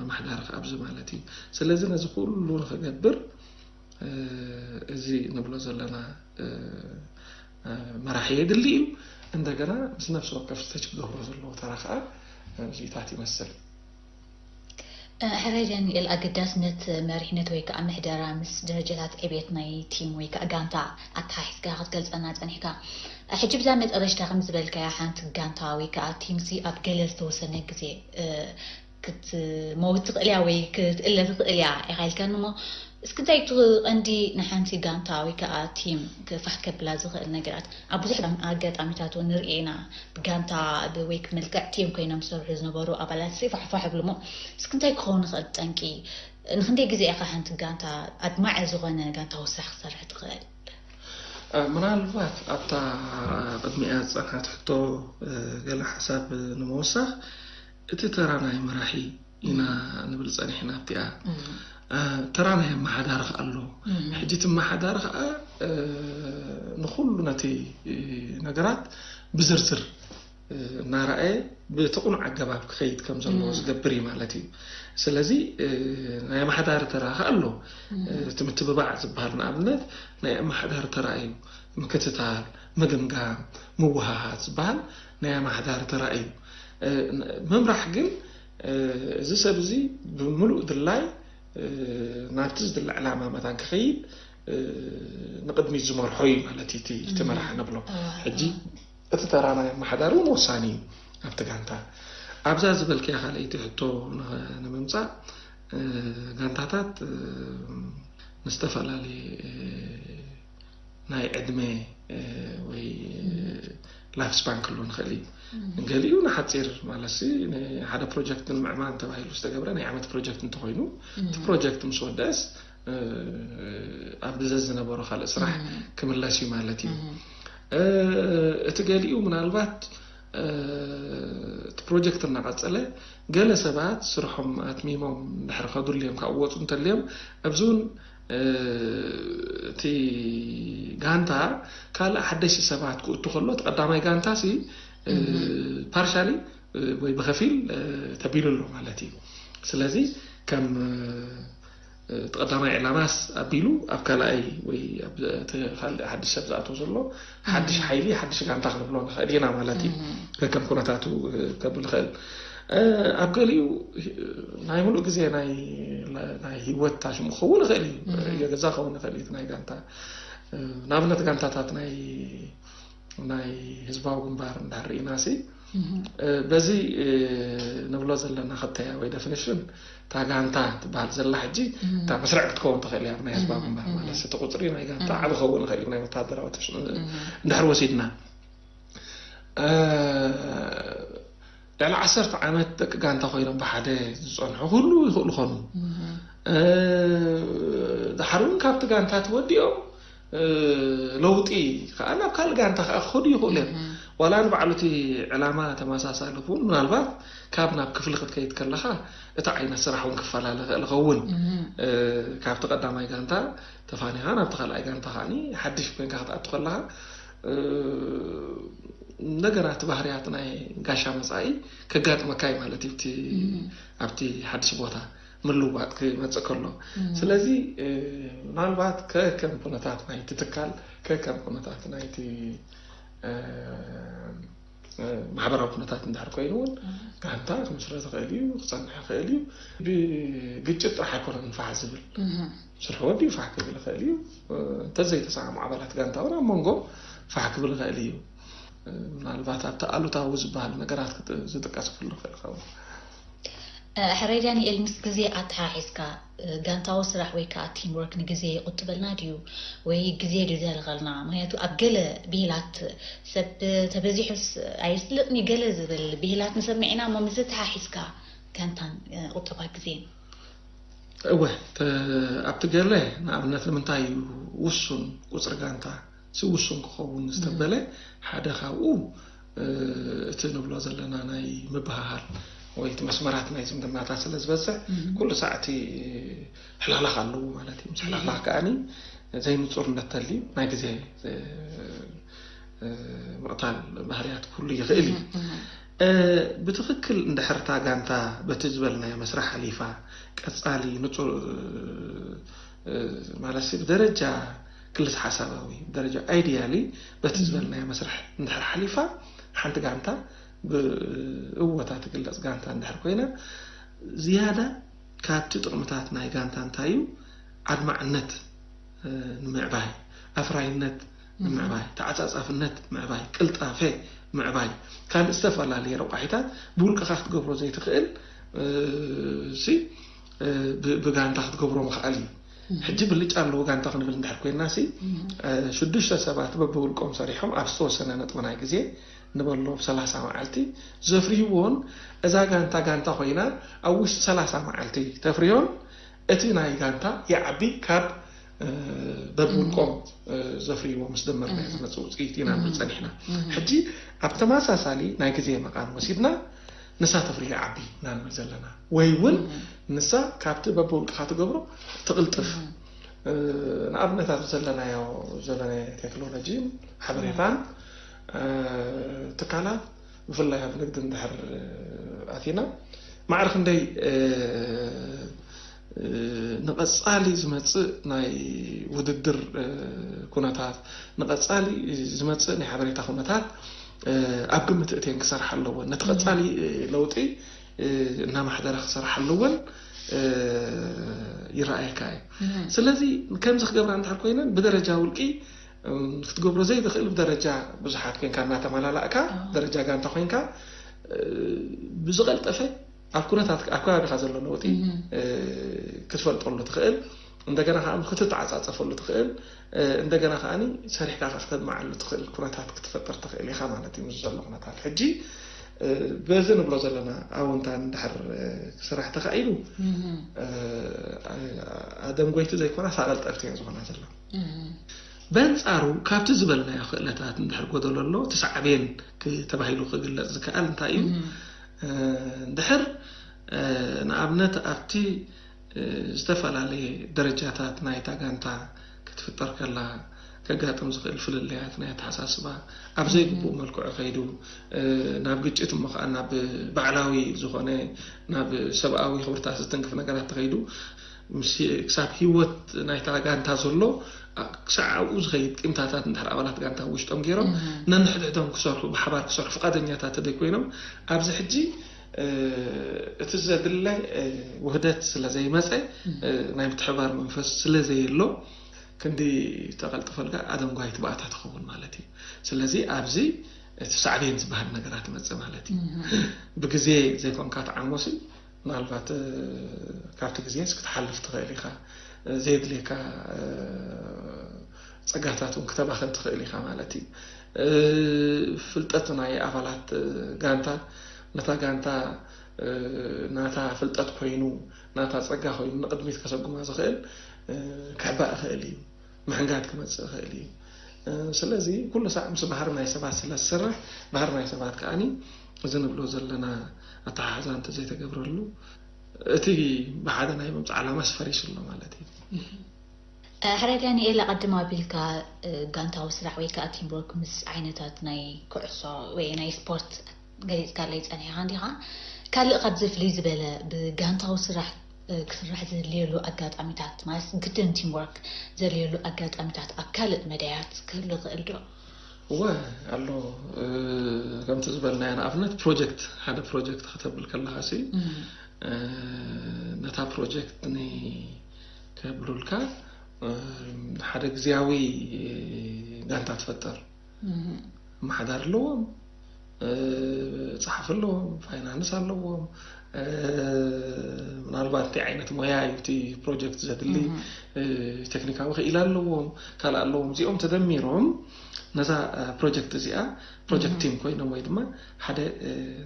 ኣማሕዳሪ ኣብዚ ማለት እዩ። ስለዚ ነዚ ኩሉ ንክገብር እዚ ንብሎ ዘለና መራሒ የድሊ እዩ። እንደገና ምስ ነፍሲ ወከፍ ስቴጅ ክገብሮ ዘለዎ ተራ ከዓ እዚታት ይመስል። ሕራይ ዳንኤል፣ ኣገዳስነት መሪሕነት ወይ ከዓ ምሕደራ ምስ ደረጃታት ዕብየት ናይ ቲም ወይ ከዓ ጋንታ ኣተሓሒዝካ ክትገልፀና ፀኒሕካ። ሕጂ ብዛ መጠረሽታ ከም ዝበልካያ ሓንቲ ጋንታ ወይ ከዓ ቲምሲ ኣብ ገለ ዝተወሰነ ግዜ ክትመውት ትኽእል እያ ወይ ክትእለ ትኽእል እያ ኢኻ ኢልካኒ እሞ እስኪ እንታይ እቲ ቀንዲ ንሓንቲ ጋንታ ወይ ከዓ ቲም ክፋሕ ከብላ ዝኽእል ነገራት ኣብ ብዙሕ ኣጋጣሚታት እውን ንርኢ ኢና። ብጋንታ ወይ ክመልክዕ ቲም ኮይኖም ዝሰርሑ ዝነበሩ ኣባላት ሲ ፋሕፋሕ ይብሉ እሞ እስኪ እንታይ ክኸውን ይኽእል ጠንቂ ንክንደይ ግዜ ኢኻ ሓንቲ ጋንታ ኣድማዒ ዝኾነ ጋንታ ወሳኺ ክሰርሕ ትኽእል? ምናልባት ኣብታ ቅድሚኣ ዝፀንሓት ሕቶ ገለ ሓሳብ ንምወሳኽ እቲ ተራ ናይ መራሒ ኢና ንብል ፀኒሕና ኣብቲኣ ተራ ናይ ኣመሓዳሪ ከዓ ኣሎ። ሕጂ እቲ ኣመሓዳሪ ከዓ ንኩሉ ነቲ ነገራት ብዝርዝር እናረኣየ ብቲ ቁኑዕ ኣገባብ ክኸይድ ከም ዘለዎ ዝገብር እዩ ማለት እዩ። ስለዚ ናይ ኣመሓዳሪ ተራ ከዓ ኣሎ። እቲ ምትብባዕ ዝበሃል ንኣብነት ናይ ኣመሓዳሪ ተራ እዩ። ምክትታል፣ ምግምጋም፣ ምውሃሃድ ዝበሃል ናይ ኣመሓዳሪ ተራ እዩ። ምምራሕ ግን እዚ ሰብ እዚ ብምሉእ ድላይ ናብቲ ዝድለ ዕላማ መታን ክኸይድ ንቕድሚት ዝመርሖ እዩ ማለት እዩ እቲ መራሒ ንብሎ። ሕጂ እቲ ተራ ናይ ኣመሓዳሪ እውን ወሳኒ እዩ ኣብቲ ጋንታ። ኣብዛ ዝበልክያ ካልኣይቲ ሕቶ ንምምፃእ ጋንታታት ንዝተፈላለየ ናይ ዕድመ ወይ ላይፍ ስፓን ክህሉ ንኽእል እዩ። ገሊኡ ንሓፂር ማለት ሓደ ፕሮጀክት ንምዕማን ተባሂሉ ዝተገብረ ናይ ዓመት ፕሮጀክት እንተኮይኑ እቲ ፕሮጀክት ምስ ወደአስ ኣብ ብዘ ዝነበሮ ካልእ ስራሕ ክምለስ እዩ ማለት እዩ። እቲ ገሊኡ ምናልባት እቲ ፕሮጀክት እናቐፀለ ገለ ሰባት ስርሖም ኣትሚሞም ድሕሪ ከድሉ እዮም ካብ ወፁ እንተልዮም ኣብዚ እውን እቲ ጋንታ ካልእ ሓደሽቲ ሰባት ክእቱ ከሎ እቲ ቀዳማይ ጋንታ ሲ ፓርሻሊ ወይ ብከፊል ተቢሉ ኣሎ ማለት እዩ። ስለዚ ከም እቲ ቀዳማይ ዕላማስ ኣቢሉ ኣብ ካልኣይ ወይ ካልእ ሓድሽ ሰብ ዝኣተው ዘሎ ሓድሽ ሓይሊ ሓድሽ ጋንታ ክንብሎ ንኽእል ኢና ማለት እዩ። ከከም ኩነታቱ ከብል ይኽእል። ኣብ ገሊኡ ናይ ሙሉእ ግዜ ናይ ህይወት ታሽሙ ክኸውን ይኽእል እዩ። ገዛ ክኸውን ይኽእል እዩ ናይ ጋንታ ንኣብነት ጋንታታት ናይ ናይ ህዝባዊ ግንባር እንዳር ርኢና ሲ በዚ ንብሎ ዘለና ክተያ ወይ ደፊኒሽን፣ እታ ጋንታ ትበሃል ዘላ ሕጂ እታ መስርዕ ክትከውን ትኽእል እያ፣ ናይ ህዝባዊ ግንባር ማለት እቲ ቁፅሪ ናይ ጋንታ ዓቢ ክኸውን ይኽእል እዩ፣ ናይ ወታደራዊ እንድሕር ወሲድና። ልዕሊ ዓሰርተ ዓመት ደቂ ጋንታ ኮይኖም ብሓደ ዝፀንሑ ክህልዉ ይኽእሉ ኾኑ። ድሓር እውን ካብቲ ጋንታ ተወዲኦም ለውጢ ከዓ ናብ ካልእ ጋንታ ከዓ ክኸዱ ይኽእሉ እዮም። ዋላ ንባዕሉ እቲ ዕላማ ተመሳሳሊ ክውን፣ ምናልባት ካብ ናብ ክፍሊ ክትከይድ ከለኻ እቲ ዓይነት ስራሕ እውን ክፈላለ ይኽእል ይኸውን። ካብቲ ቀዳማይ ጋንታ ተፋኒኻ ናብቲ ካልኣይ ጋንታ ከዓ ሓድሽ ኮይንካ ክትኣቱ ከለኻ፣ ነገራት ባህርያት ናይ ጋሻ መጻኢ ከጋጥመካ እዩ ማለት እዩ። ኣብቲ ሓድሽ ቦታ ምልውዋጥ ክመጽእ ከሎ፣ ስለዚ ምናልባት ከከም ኩነታት ናይቲ ትካል፣ ከከም ኩነታት ናይቲ ማሕበራዊ ኩነታት እንድሕር ኮይኑ እውን፣ ጋንታ ክምስረት ይኽእል እዩ፣ ክጸንሕ ይኽእል እዩ። ብግጭት ጥራሕ ኣይኮነን ፋሕ ዝብል፣ ስርሑ ወዲኡ ፋሕ ክብል ይኽእል እዩ። እንተዘይተሰማሙ ኣባላት ጋንታ እውን ኣብ መንጎ ፋሕ ክብል ይኽእል እዩ። ምናልባት ኣብቲ ኣሉታዊ ዝበሃል ነገራት ዝጥቀስ ክህሉ ይኽእል ይኸውን። ሕራይ ዳንኤል፣ ምስ ግዜ ኣተሓሒዝካ፣ ጋንታዊ ስራሕ ወይ ከዓ ቲም ወርክ ንግዜ ይቑጥበልና ድዩ ወይ ግዜ ድዩ ዘልቐልና? ምክንያቱ ኣብ ገለ ብሂላት፣ ሰብ ተበዚሑስ ኣየስልጥን እዩ ገለ ዝብል ብሂላት ንሰምዕ ኢና እሞ፣ ምስ ተሓሒዝካ ጋንታን ቁጠባ ግዜን? እወ፣ ኣብቲ ገለ ንኣብነት ንምንታይ እዩ ውሱን ቁፅሪ ጋንታ ስውሱን ክኸውን ዝተበለ ሓደ ካብኡ እቲ ንብሎ ዘለና ናይ ምብህሃል ወይ እቲ መስመራት ናይ ዝምድናታት ስለ ዝበዝሕ ኩሉ ሳዕ እቲ ሕልኽላኽ ኣለዎ ማለት እዩ። ምስ ሕልኽላኽ ከዓኒ ዘይንፁርነት ተልዩ ናይ ግዜ ምቕታል ባህርያት ክህሉ ይኽእል እዩ። ብትኽክል እንድሕርታ ጋንታ በቲ ዝበልናዮ መስርሕ ሓሊፋ ቀፃሊ ንፁር ማለት ብደረጃ ክልተ ሓሳባዊ ደረጃ ኣይድያሊ በቲ ዝበልናዮ መስርሕ እንድሕር ሓሊፋ ሓንቲ ጋንታ ብእወታ ትግለፅ ጋንታ እንድሕር ኮይና ዝያዳ ካብቲ ጥቕምታት ናይ ጋንታ እንታይ እዩ? ኣድማዕነት ንምዕባይ፣ ኣፍራይነት ንምዕባይ፣ ተዓፃፃፍነት ምዕባይ፣ ቅልጣፈ ምዕባይ፣ ካልእ ዝተፈላለየ ረቋሒታት ብውልቅኻ ክትገብሮ ዘይትኽእል ሲ ብጋንታ ክትገብሮ ምኽኣል እዩ። ሕጂ ብልጫ ኣለዎ ጋንታ ክንብል እንድሕር ኮይና ሲ ሽዱሽተ ሰባት በብውልቆም ሰሪሖም ኣብ ዝተወሰነ ነጥቢ ናይ ግዜ ንበሎ ብ ሰላሳ መዓልቲ ዘፍርይዎን እዛ ጋንታ ጋንታ ኮይና ኣብ ውሽጢ ሰላሳ መዓልቲ ተፍርዮን እቲ ናይ ጋንታ ይዓቢ ካብ በብውልቆም ዘፍርይዎ ምስ ደመርና ዝመፅእ ውፅኢት ኢና ንብል ፀኒሕና። ሕጂ ኣብ ተመሳሳሊ ናይ ግዜ መቓን ወሲድና ንሳ ተፍርዮ ይዓቢ ኢና ንብል ዘለና፣ ወይ እውን ንሳ ካብቲ በብውልቅኻ ትገብሮ ትቕልጥፍ። ንኣብነት ኣብዚ ዘለናዮ ዘበነ ቴክኖሎጂን ሓበሬታን ትካላት ብፍላይ ኣብ ንግዲ እንድሕር ኣቲና ማዕረ ክንደይ ንቐፃሊ ዝመፅእ ናይ ውድድር ኩነታት፣ ንቐፃሊ ዝመፅእ ናይ ሓበሬታ ኩነታት ኣብ ግምት እተን ክሰርሓ ኣለወን። ነቲ ቀፃሊ ለውጢ እናማሕደራ ክሰርሓ ኣለወን ይረኣየካ እዩ። ስለዚ ከምዚ ክገብራ እንድሕር ኮይነን ብደረጃ ውልቂ ክትገብሮ ዘይትኽእል ብደረጃ ብዙሓት ኮይንካ እናተመላላእካ ደረጃ ጋንታ ኮይንካ ብዝቐልጠፈ ኣብ ኩነታት ኣብ ከባቢኻ ዘሎ ለውጢ ክትፈልጠሉ ትኽእል፣ እንደገና ከዓ ክትተዓፃፀፈሉ ትኽእል፣ እንደገና ከዓ ሰሪሕካ ከዓ ክተድምዓሉ ትኽእል ኩነታት ክትፈጥር ትኽእል ኢኻ ማለት እዩ። ምስ ዘሎ ኩነታት ሕጂ በዚ ንብሎ ዘለና ኣወንታ እንድሕር ክስራሕ ተኻኢሉ ኣደንጎይቲ ዘይኮና ሳቐልጠፍቲ እየን ዝኾና ዘሎ። በንጻሩ ካብቲ ዝበልናዮ ክእለታት እንድሕር ጎደሎ ኣሎ፣ እቲ ሳዕቤን ተባሂሉ ክግለጽ ዝከኣል እንታይ እዩ? እንድሕር ንኣብነት ኣብቲ ዝተፈላለየ ደረጃታት ናይታ ጋንታ ክትፍጠር ከላ ከጋጥም ዝኽእል ፍልልያት ናይ ኣተሓሳስባ ኣብ ዘይግቡእ መልክዑ ከይዱ ናብ ግጭት እሞ ከዓ ናብ ባዕላዊ ዝኾነ ናብ ሰብኣዊ ክብርታት ዝትንክፍ ነገራት ተኸይዱ ክሳብ ህይወት ናይታ ጋንታ ዘሎ ክሳብ ኣብኡ ዝኸይድ ቂምታታት እንድሕር ኣባላት ጋንታ ውሽጦም ገይሮም ነንሕድሕዶም ክሰርሑ ብሓባር ክሰርሑ ፍቃደኛታት ተደይኮይኖም ኣብዚ ሕጂ እቲ ዘድለ ውህደት ስለ ዘይመፀ ናይ ምትሕባር መንፈስ ስለ ዘየሎ ክንዲ ተቐልጥፈልካ ኣደንጓይ ትባእታ ትኸውን ማለት እዩ። ስለዚ ኣብዚ እቲ ሳዕቤን ዝበሃል ነገራት ይመጽእ ማለት እዩ። ብግዜ ዘይኮንካ ትዓሞሲ፣ ምናልባት ካብቲ ግዜስ ክትሓልፍ ትኽእል ኢኻ። ዘየድልየካ ጸጋታት እውን ክተባኽን ትኽእል ኢኻ ማለት እዩ። ፍልጠት ናይ ኣባላት ጋንታ፣ ነታ ጋንታ ናታ ፍልጠት ኮይኑ፣ ናታ ጸጋ ኮይኑ ንቕድሚት ከሰጉማ ዝኽእል ክሕባእ ይኽእል እዩ። ምሕንጋድ ክመጽእ ይኽእል እዩ። ስለዚ ኩሉ ሳዕ ምስ ባህሪ ናይ ሰባት ስለ ዝሰርሕ፣ ባህሪ ናይ ሰባት ከኣኒ እዚ ንብሎ ዘለና ኣተሓሕዛ እንተዘይተገብረሉ፣ እቲ ብሓደ ናይ ምምጻእ ዓላማስ ፈሪሱ ኣሎ ማለት እዩ። ሕረ ዳንኤል፣ ኣቐድም ኣቢልካ ጋንታዊ ስራሕ ወይ ከዓ ቲምወርክ ምስ ዓይነታት ናይ ኩዕሶ ወይ ናይ ስፖርት ገሊፅካለይ ፀኒሕኻ እንዲኻ። ካልእ ካብዚ ፍልይ ዝበለ ብጋንታዊ ስራሕ ክስራሕ ዘድልየሉ ኣጋጣሚታት፣ ማለት ግድን ቲምወርክ ዘድልየሉ ኣጋጣሚታት ኣብ ካልእ መዳያት ክህሉ ይኽእል ዶ? እወ ኣሎ። ከምቲ ዝበልናዮ ንኣብነት ፕሮጀክት፣ ሓደ ፕሮጀክት ከተብል ከለኻ ሲ ነታ ፕሮጀክት ን ከብሉልካ ሓደ ግዜያዊ ጋንታ ትፈጥር። ኣመሓዳሪ ኣለዎም፣ ጸሓፊ ኣለዎም፣ ፋይናንስ ኣለዎም። ምናልባት እንታይ ዓይነት ሞያ እዩ እቲ ፕሮጀክት ዘድሊ፣ ቴክኒካዊ ክኢላ ኣለዎም፣ ካልእ ኣለዎም። እዚኦም ተደሚሮም ነዛ ፕሮጀክት እዚኣ ፕሮጀክት ቲም ኮይኖም ወይ ድማ ሓደ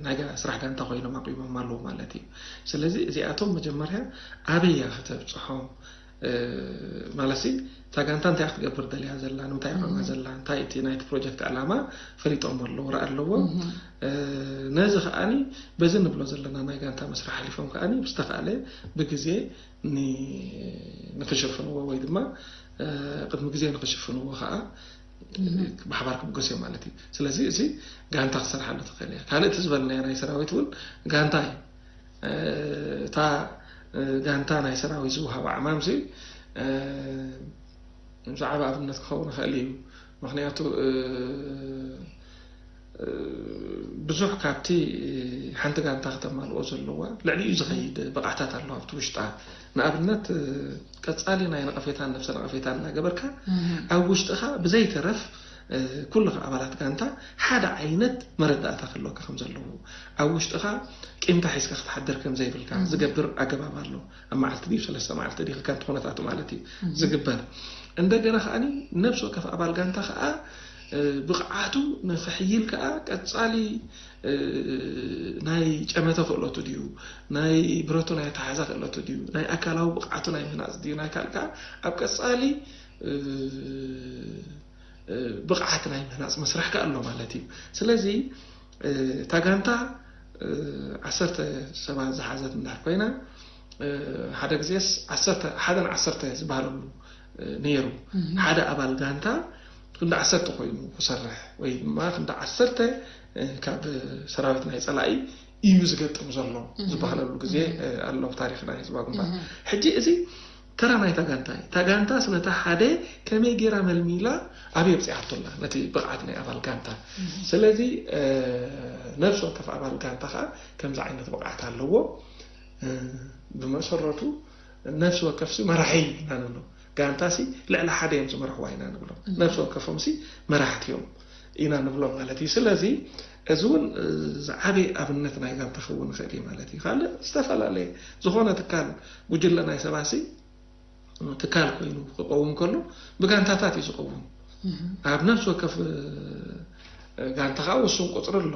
ናይ ስራሕ ጋንታ ኮይኖም ኣቂሞም ኣለዉ ማለት እዩ። ስለዚ እዚኣቶም መጀመርያ ኣበይ እያ ከተብፅሖም ማለት ሲ እታ ጋንታ እንታይ ክትገብር ደልያ ዘላ፣ ንምንታይ ኣቐማ ዘላ፣ እንታይ እቲ ናይቲ ፕሮጀክት ዕላማ ፈሊጦም ኣለዉ፣ ርኣ ኣለዎም። ነዚ ከኣኒ በዚ ንብሎ ዘለና ናይ ጋንታ መስርሕ ሓሊፎም ከኣኒ ብዝተኻእለ ብግዜ ንክሽፍንዎ ወይ ድማ ቅድሚ ግዜ ንክሽፍንዎ ከዓ ብሓባር ክብገስ እዮም ማለት እዩ። ስለዚ እዚ ጋንታ ክሰርሓሉ ትኽእል እያ። ካልእ እቲ ዝበልናዮ ናይ ሰራዊት እውን ጋንታ እዩ። እታ ጋንታ ናይ ሰራዊት ዝወሃባ ዕማም ሲ ብዛዕባ ኣብነት ክኸውን ይኽእል እዩ። ምክንያቱ ብዙሕ ካብቲ ሓንቲ ጋንታ ክተማልኦ ዘለዋ ልዕሊኡ ዝኸይድ ብቕዓታት ኣሎ ኣብቲ ውሽጣ። ንኣብነት ቀጻሊ ናይ ነቐፌታን ነፍሰ ነቐፌታን እናገበርካ ኣብ ውሽጥኻ ብዘይተረፍ ኩልኻ ኣባላት ጋንታ ሓደ ዓይነት መረዳእታ ክህልወካ ከም ዘለዎ፣ ኣብ ውሽጥኻ ቂምታ ሒዝካ ክትሓድር ከም ዘይብልካ ዝገብር ኣገባብ ኣሎ። ኣብ መዓልቲ ድዩ ሰለስተ መዓልቲ ድዩ ከከምቲ ኩነታቱ ማለት እዩ ዝግበር። እንደገና ከኣ ነብሲ ወከፍ ኣባል ጋንታ ከኣ ብቕዓቱ ንኽሕይል ከኣ ቀጻሊ ናይ ጨመተ ክእለቱ ድዩ፣ ናይ ብረቱ ናይ ኣተሓዛ ክእለቱ ድዩ፣ ናይ ኣካላዊ ብቕዓቱ ናይ ምህናጽ ድዩ፣ ናይ ካልእ ከኣ ኣብ ቀጻሊ ብቕዓት ናይ ምህናጽ መስርሕ ከኣ ኣሎ ማለት እዩ። ስለዚ እታ ጋንታ ዓሰርተ ሰባት ዝሓዘት እንድሕር ኮይና ሓደ ግዜስ ዓሰርተ ሓደን ዓሰርተ ዝበሃለሉ ነይሩ። ሓደ ኣባል ጋንታ ክንዲ ዓሰርተ ኮይኑ ክሰርሕ ወይ ድማ ክንዲ ዓሰርተ ካብ ሰራዊት ናይ ጸላኢ እዩ ዝገጥም ዘሎ ዝበሃለሉ ግዜ ኣሎ ኣብ ታሪኽ ናይ ህዝባዊ ግንባር። ሕጂ እዚ ተራ ናይታ ጋንታ እዩ። እታ ጋንታስ ነታ ሓደ ከመይ ገይራ መልሚላ ኣበይ ኣብፂኣቶ ኣላ ነቲ ብቕዓት ናይ ኣባል ጋንታ። ስለዚ ነብሲ ወከፍ ኣባል ጋንታ ከዓ ከምዚ ዓይነት ብቕዓት ኣለዎ። ብመሰረቱ ነብሲ ወከፍሲ መራሒ ኢና ንብሎ። ጋንታሲ ልዕሊ ሓደ እዮም ዝመርሕዋ ኢና ንብሎ። ነብሲ ወከፎምሲ መራሕቲ እዮም ኢና ንብሎም ማለት እዩ። ስለዚ እዚ እውን ዝዓበየ ኣብነት ናይ ጋንታ ክኸውን ይኽእል እዩ ማለት እዩ። ካልእ ዝተፈላለየ ዝኾነ ትካል ጉጅለ ናይ ሰባሲ ትካል ኮይኑ ክቐውም ከሎ ብጋንታታት እዩ ዝቐውም። ኣብ ነብሲ ወከፍ ጋንታ ከዓ ውሱን ቁፅሪ ኣሎ።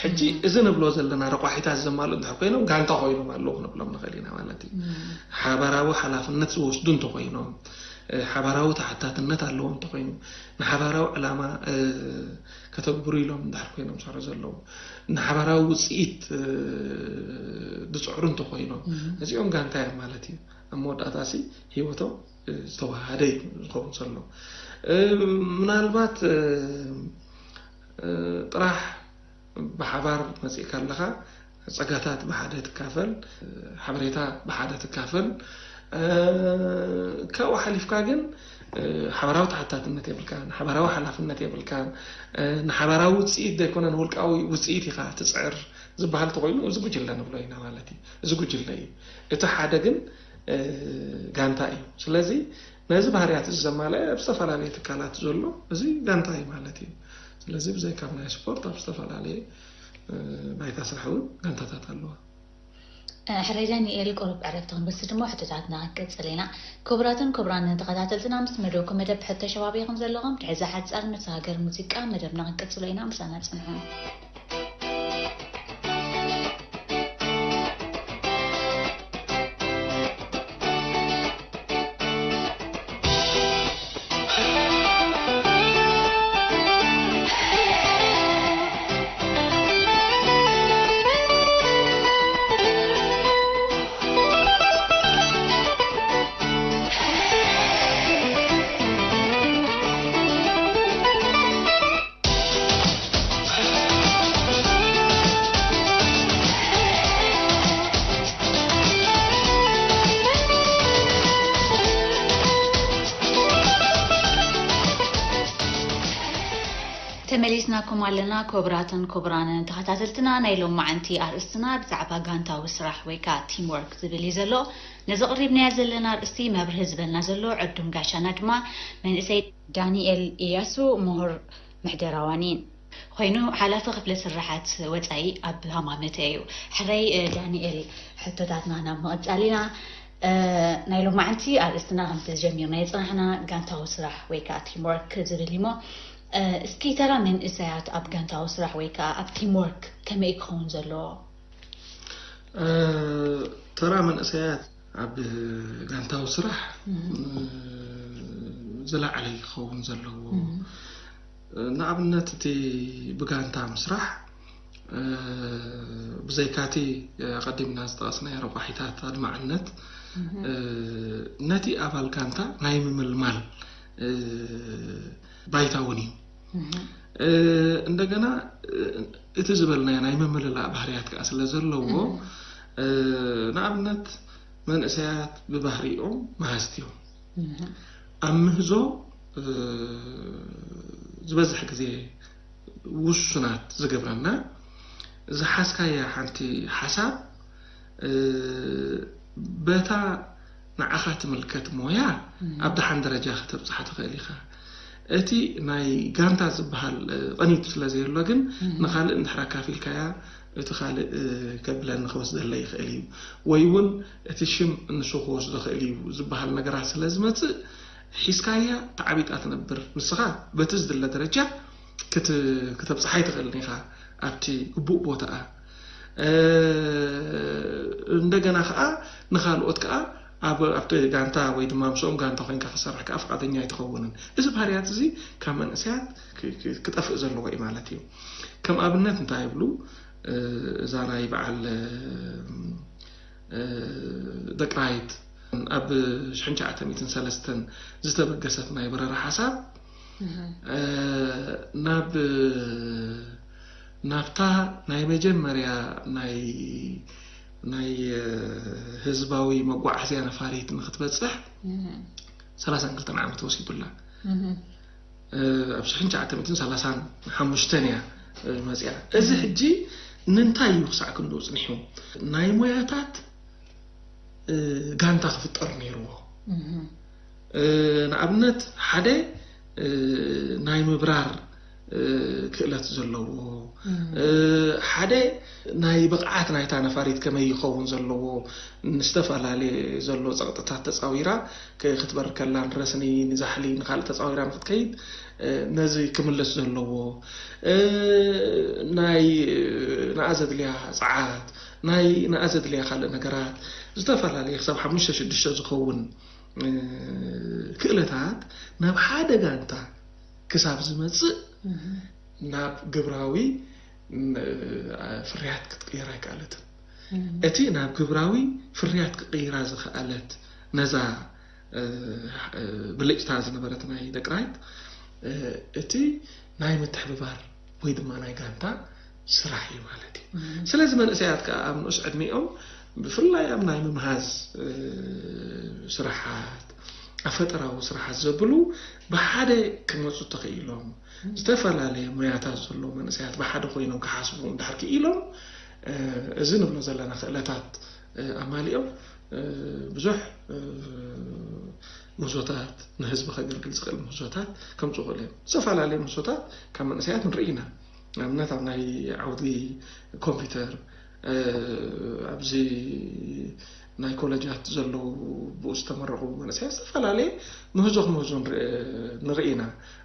ሕጂ እዚ ንብሎ ዘለና ረቋሒታት ዘማልኡ እንድሕር ኮይኖም ጋንታ ኮይኖም ኣለዉ ክንብሎም ንኽእል ኢና ማለት እዩ። ሓባራዊ ሓላፍነት ዝወስዱ እንተኮይኖም፣ ሓባራዊ ተሓታትነት ኣለዎም እንተኮይኑ፣ ንሓባራዊ ዕላማ ከተግብሩ ኢሎም እንድሕር ኮይኖም ዝሰርሑ ዘለዉ፣ ንሓባራዊ ውፅኢት ዝፅዕሩ እንተኮይኖም እዚኦም ጋንታ እዮም ማለት እዩ። ኣብ መወዳእታ ሲ ህይወቶም ዝተዋሃደ እዩ ዝኸውን ዘሎ። ምናልባት ጥራሕ ብሓባር መፂእካ ኣለኻ፣ ፀጋታት ብሓደ ትካፈል፣ ሓበሬታ ብሓደ ትካፈል። ካብኡ ሓሊፍካ ግን ሓበራዊ ተሓታትነት የብልካን፣ ሓበራዊ ሓላፍነት የብልካን። ንሓበራዊ ውፅኢት ዘይኮነ ንውልቃዊ ውፅኢት ኢኻ ትፅዕር ዝበሃል ተኮይኑ እዚ ጉጅለ ንብሎ ኢና ማለት እዩ። እዚ ጉጅለ እዩ። እቲ ሓደ ግን ጋንታ እዩ። ስለዚ ነዚ ባህርያት እዚ ዘማልአ ኣብ ዝተፈላለየ ትካላት ዘሎ እዚ ጋንታ እዩ ማለት እዩ። ስለዚ ብዘይካብ ናይ ስፖርት ኣብ ዝተፈላለየ ባይታ ስራሕ እውን ጋንታታት ኣለዋ። ሕራይ ዳንኤል፣ ቁሩብ ዕረፍቲ ክንወስድ እሞ ሕቶታትና ክንቅጽል ኢና። ክቡራትን ክቡራንን ተኸታተልትና፣ ምስ መደብኩም መደብ ሕቶ ሸባብ ኢኹም ዘለኹም። ድሕዚ ሓጻር መሰጋገሪ ሙዚቃ መደብና ክንቅጽሎ ኢና። ምሳና ጽንሑ። ተመሊስናኩም ኣለና። ክቡራትን ክቡራንን ተኸታተልትና፣ ናይ ሎማዓንቲ ኣርእስትና ብዛዕባ ጋንታዊ ስራሕ ወይ ከዓ ቲም ወርክ ዝብል እዩ ዘሎ። ነዚ ቅሪብናዮ ዘለና ኣርእስቲ መብርሂ ዝበልና ዘሎ ዕዱም ጋሻና ድማ መንእሰይ ዳንኤል ኢያሱ፣ ምሁር ምሕደራ ዋኒን ኮይኑ፣ ሓላፊ ክፍሊ ስርሓት ወፃኢ ኣብ ሃማመተ እዩ። ሕራይ ዳንኤል፣ ሕቶታትና ናብ ምቕጻል ኢና። ናይ ሎማዓንቲ ኣርእስትና ከምቲ ጀሚርናዮ ዝፀናሕና ጋንታዊ ስራሕ ወይ ከዓ ቲም ወርክ ዝብል እዩሞ፣ እስኪ ተራ መንእሰያት ኣብ ጋንታዊ ስራሕ ወይ ከዓ ኣብ ቲም ወርክ ከመይ ክኸውን ዘለዎ? ተራ መንእሰያት ኣብ ጋንታዊ ስራሕ ዝለዓለ ክኸውን ዘለዎ። ንኣብነት እቲ ብጋንታ ምስራሕ፣ ብዘይካቲ ኣቐዲምና ዝጠቐስናዮ ረቋሒታት ኣድማዕነት፣ ነቲ ኣባል ጋንታ ናይ ምምልማል ባይታ እውን እዩ። እንደገና እቲ ዝበልናዮ ናይ ምምልላእ ባህርያት ከዓ ስለ ዘለዎ፣ ንኣብነት መንእሰያት ብባህሪኦም መሃዝቲ እዮም። ኣብ ምህዞ ዝበዝሕ ግዜ ውሱናት ዝገብረና፣ ዝሓዝካያ ሓንቲ ሓሳብ በታ ንዓኻ ትምልከት ሞያ ኣብ ደሓን ደረጃ ከተብፅሓ ትኽእል ኢኻ። እቲ ናይ ጋንታ ዝበሃል ቀኒቱ ስለ ዘየሎ ግን፣ ንኻልእ እንድሕር ኣካፊልካያ፣ እቲ ካልእ ከብለኒ ክወስደለይ ይኽእል እዩ፣ ወይ እውን እቲ ሽም ንሱ ክወስዶ ክእል እዩ ዝበሃል ነገራት ስለ ዝመፅእ፣ ሒዝካያ ተዓቢጣ ትነብር። ንስኻ በቲ ዝድለ ደረጃ ክተብፅሓ ኣይትኽእልን ኢኻ ኣብቲ ግቡእ ቦታኣ። እንደገና ከዓ ንኻልኦት ከዓ ኣብቲ ጋንታ ወይ ድማ ምስኦም ጋንታ ኮይንካ ክሰርሕ ከዓ ፍቓደኛ ኣይትኸውንን። እዚ ባህርያት እዚ ካብ መንእሰያት ክጠፍእ ዘለዎ እዩ ማለት እዩ። ከም ኣብነት እንታይ ይብሉ፣ እዛ ናይ በዓል ደቅራይት ኣብ ሽሕን ትሽዓተ ሚእትን ሰለስተን ዝተበገሰት ናይ በረራ ሓሳብ ናብ ናብታ ናይ መጀመርያ ናይ ናይ ህዝባዊ መጓዓዝያ ነፋሪት ንክትበፅሕ ሰላሳን ክልተን ዓመት ወሲዱላ። ኣብ ሽሕን ትሽዓተ ሚእትን ሰላሳን ሓሙሽተን እያ መፅያ። እዚ ሕጂ ንምንታይ እዩ ክሳዕ ክንድኡ ፅኒሑ? ናይ ሞያታት ጋንታ ክፍጠር ነይርዎ። ንኣብነት ሓደ ናይ ምብራር ክእለት ዘለዎ፣ ሓደ ናይ ብቕዓት ናይታ ነፋሪት ከመይ ይኸውን ዘለዎ፣ ንዝተፈላለየ ዘሎ ፀቕጥታት ተፃዊራ ክትበር ከላ ንረስኒ፣ ንዛሕሊ፣ ንካልእ ተፃዊራ ንክትከይድ ነዚ ክምልስ ዘለዎ፣ ናይ ንኣ ዘድልያ ፀዓት፣ ናይ ንኣ ዘድልያ ካልእ ነገራት፣ ዝተፈላለየ ክሳብ ሓሙሽተ ሽዱሽተ ዝኸውን ክእለታት ናብ ሓደ ጋንታ ክሳብ ዝመፅእ ናብ ግብራዊ ፍርያት ክትቅይር ኣይከኣለትን። እቲ ናብ ግብራዊ ፍርያት ክቅይራ ዝኸኣለት ነዛ ብልጭታ ዝነበረት ናይ ደቅራይት እቲ ናይ ምትሕብባር ወይ ድማ ናይ ጋንታ ስራሕ እዩ ማለት እዩ። ስለዚ መንእሰያት ከዓ ኣብ ንኡስ ዕድሚኦም ብፍላይ ኣብ ናይ ምምሃዝ ስራሓት፣ ኣብ ፈጠራዊ ስራሓት ዘብሉ ብሓደ ክመፁ ተኽኢሎም፣ ዝተፈላለየ ሞያታት ዘለዉ መንእሰያት ብሓደ ኮይኖም ክሓስቡ እንድሕር ክኢሎም፣ እዚ ንብሎ ዘለና ክእለታት ኣማሊኦም ብዙሕ ምህዞታት፣ ንህዝቢ ከገልግል ዝኽእል ምህዞታት ከምፅኡ ክእል እዮም። ዝተፈላለዩ ምህዞታት ካብ መንእሰያት ንርኢ ኢና። ንኣብነት ኣብ ናይ ዓውዲ ኮምፒውተር፣ ኣብዚ ናይ ኮለጃት ዘለዉ፣ ብኡ ዝተመረቑ መንእሰያት ዝተፈላለየ ምህዞ ክምህዙ ንርኢ ኢና።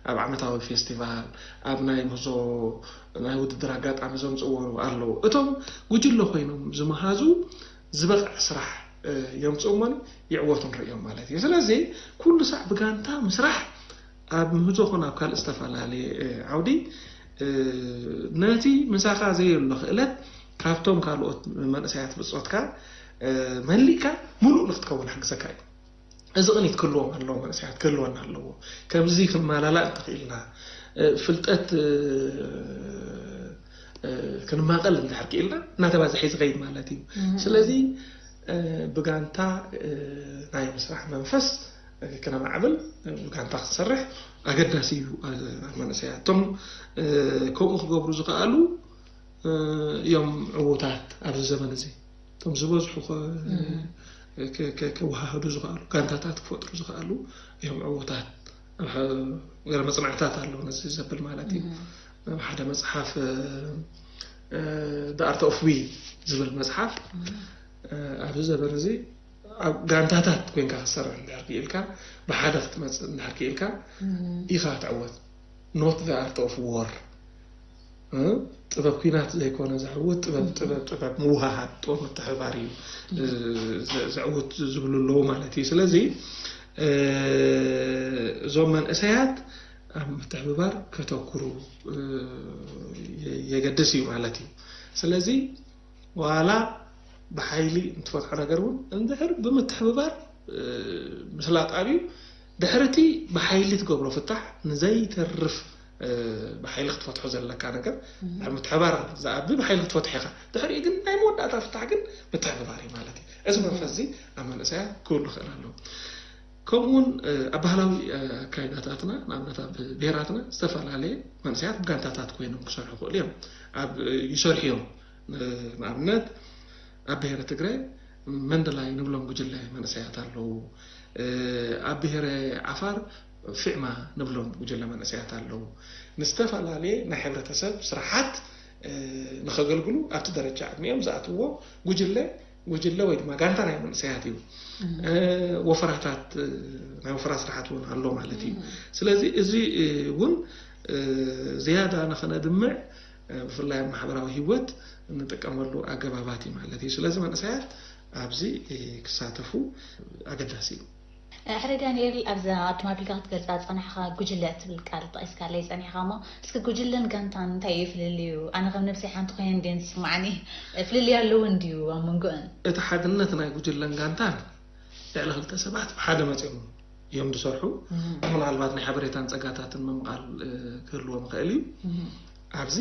ኣብ ዓመታዊ ፌስቲቫል፣ ኣብ ናይ ምህዞ ናይ ውድድር ኣጋጣሚ ዘምፅዎ ኣለዉ። እቶም ጉጅሎ ኮይኖም ዝመሃዙ ዝበቕዕ ስራሕ የምፅኡ እሞ ይዕወቱ ንርእዮም ማለት እዩ። ስለዚ ኩሉ ሳዕ ብጋንታ ምስራሕ ኣብ ምህዞ ኮነ ኣብ ካልእ ዝተፈላለየ ዓውዲ ነቲ ምሳኻ ዘየሎ ክእለት ካብቶም ካልኦት መንእሰያት ብፆትካ መሊእካ ምሉእ ንክትከውን ሓግዘካ እዩ። እዚ ቅኒት ክህልዎም ኣለዎ፣ መንእሰያት ክህልወና ኣለዎ። ከምዚ ክንመላላእ እንተኽኢልና፣ ፍልጠት ክንማቐል እንድሕር ክኢልና እናተባዝሐ ዝኸይድ ማለት እዩ። ስለዚ ብጋንታ ናይ ምስራሕ መንፈስ ክነማዕብል፣ ብጋንታ ክንሰርሕ ኣገዳሲ እዩ። ኣብ መንእሰያት እቶም ከምኡ ክገብሩ ዝኸኣሉ እዮም ዕዉታት ኣብዚ ዘመን እዚ። እቶም ዝበዝሑ ከወሃህዱ ዝኸኣሉ፣ ጋንታታት ክፈጥሩ ዝኸኣሉ እዮም ዕዉታት። ገለ መፅናዕትታት ኣሎ ነዚ ዘብል ማለት እዩ። ኣብ ሓደ መፅሓፍ፣ The Art of We ዝብል መፅሓፍ፣ ኣብዚ ዘመን እዚ ኣብ ጋንታታት ኮይንካ ክትሰርሕ እንድሕር ክኢልካ፣ ብሓደ ክትመፅእ እንድሕር ክኢልካ ኢኻ ትዕወት። Not the Art of War። ጥበብ ኩናት ዘይኮነ ዘዕውት፣ ጥበብ ጥበብ ጥበብ ምውሃሃድ፣ ጥበብ ምትሕብባር እዩ ዘዕውት ዝብሉ ኣለዉ ማለት እዩ። ስለዚ እዞም መንእሰያት ኣብ ምትሕብባር ከተኩሩ የገድስ እዩ ማለት እዩ። ስለዚ ዋላ ብሓይሊ እንትፈትሖ ነገር እውን እንድሕር ብምትሕብባር ምስላጥ ኣብዩ፣ ድሕርቲ ብሓይሊ ትገብሮ ፍታሕ ንዘይተርፍ ብሓይሊ ክትፈትሖ ዘለካ ነገር ኣብ ምትሕባር ዝኣቢ ብሓይሊ ክትፈትሖ ኢኻ። ድሕሪኡ ግን ናይ መወዳእታ ፍታሕ ግን ምትሕብባር እዩ ማለት እዩ። እዚ መንፈስ እዚ ኣብ መንእሰያት ክህሉ ክእል ኣለዎ። ከምኡውን ኣብ ባህላዊ ኣካይዳታትና፣ ንኣብነት ኣብ ብሄራትና ዝተፈላለየ መንእሰያት ብጋንታታት ኮይኖም ክሰርሑ ክእሉ እዮም። ኣብ ይሰርሑ እዮም። ንኣብነት ኣብ ብሄረ ትግረ መንደላይ ንብሎም ጉጅለ መንእሰያት ኣለዉ። ኣብ ብሄረ ዓፋር ፊዕማ ንብሎም ጉጅለ መንእሰያት ኣለዉ። ንዝተፈላለየ ናይ ሕብረተሰብ ስራሓት ንኸገልግሉ ኣብቲ ደረጃ ዕድሚኦም ዝኣትዎ ጉጅለ ጉጅለ ወይ ድማ ጋንታ ናይ መንእሰያት እዩ። ወፈራታት፣ ናይ ወፈራ ስራሓት እውን ኣሎ ማለት እዩ። ስለዚ እዚ እውን ዝያዳ ንኸነድምዕ ብፍላይ ኣብ ማሕበራዊ ህይወት እንጥቀመሉ ኣገባባት እዩ ማለት እዩ። ስለዚ መንእሰያት ኣብዚ ክሳተፉ ኣገዳሲ እዩ። ሕረ ዳንኤል፣ ኣብዛ ቅድም ኣቢልካ ክትገልፃ ዝፀናሕኻ ጉጅለ ትብል ቃል ጠቒስካለይ ፀኒሕኻ እሞ፣ እስኪ ጉጅለን ጋንታን እንታይ እዩ ፍልልዩ? ኣነ ከም ነብሰይ ሓንቲ ኮይነ እንድየ ዝስማዓኒ። ፍልልይ ኣለዎ እንድዩ ኣብ መንጎአን? እቲ ሓድነት ናይ ጉጅለን ጋንታን ልዕሊ ክልተ ሰባት ብሓደ መፂኦም እዮም ዝሰርሑ። ምናልባት ናይ ሓበሬታን ፀጋታትን ምምቓል ክህልዎም ይኽእል እዩ። ኣብዚ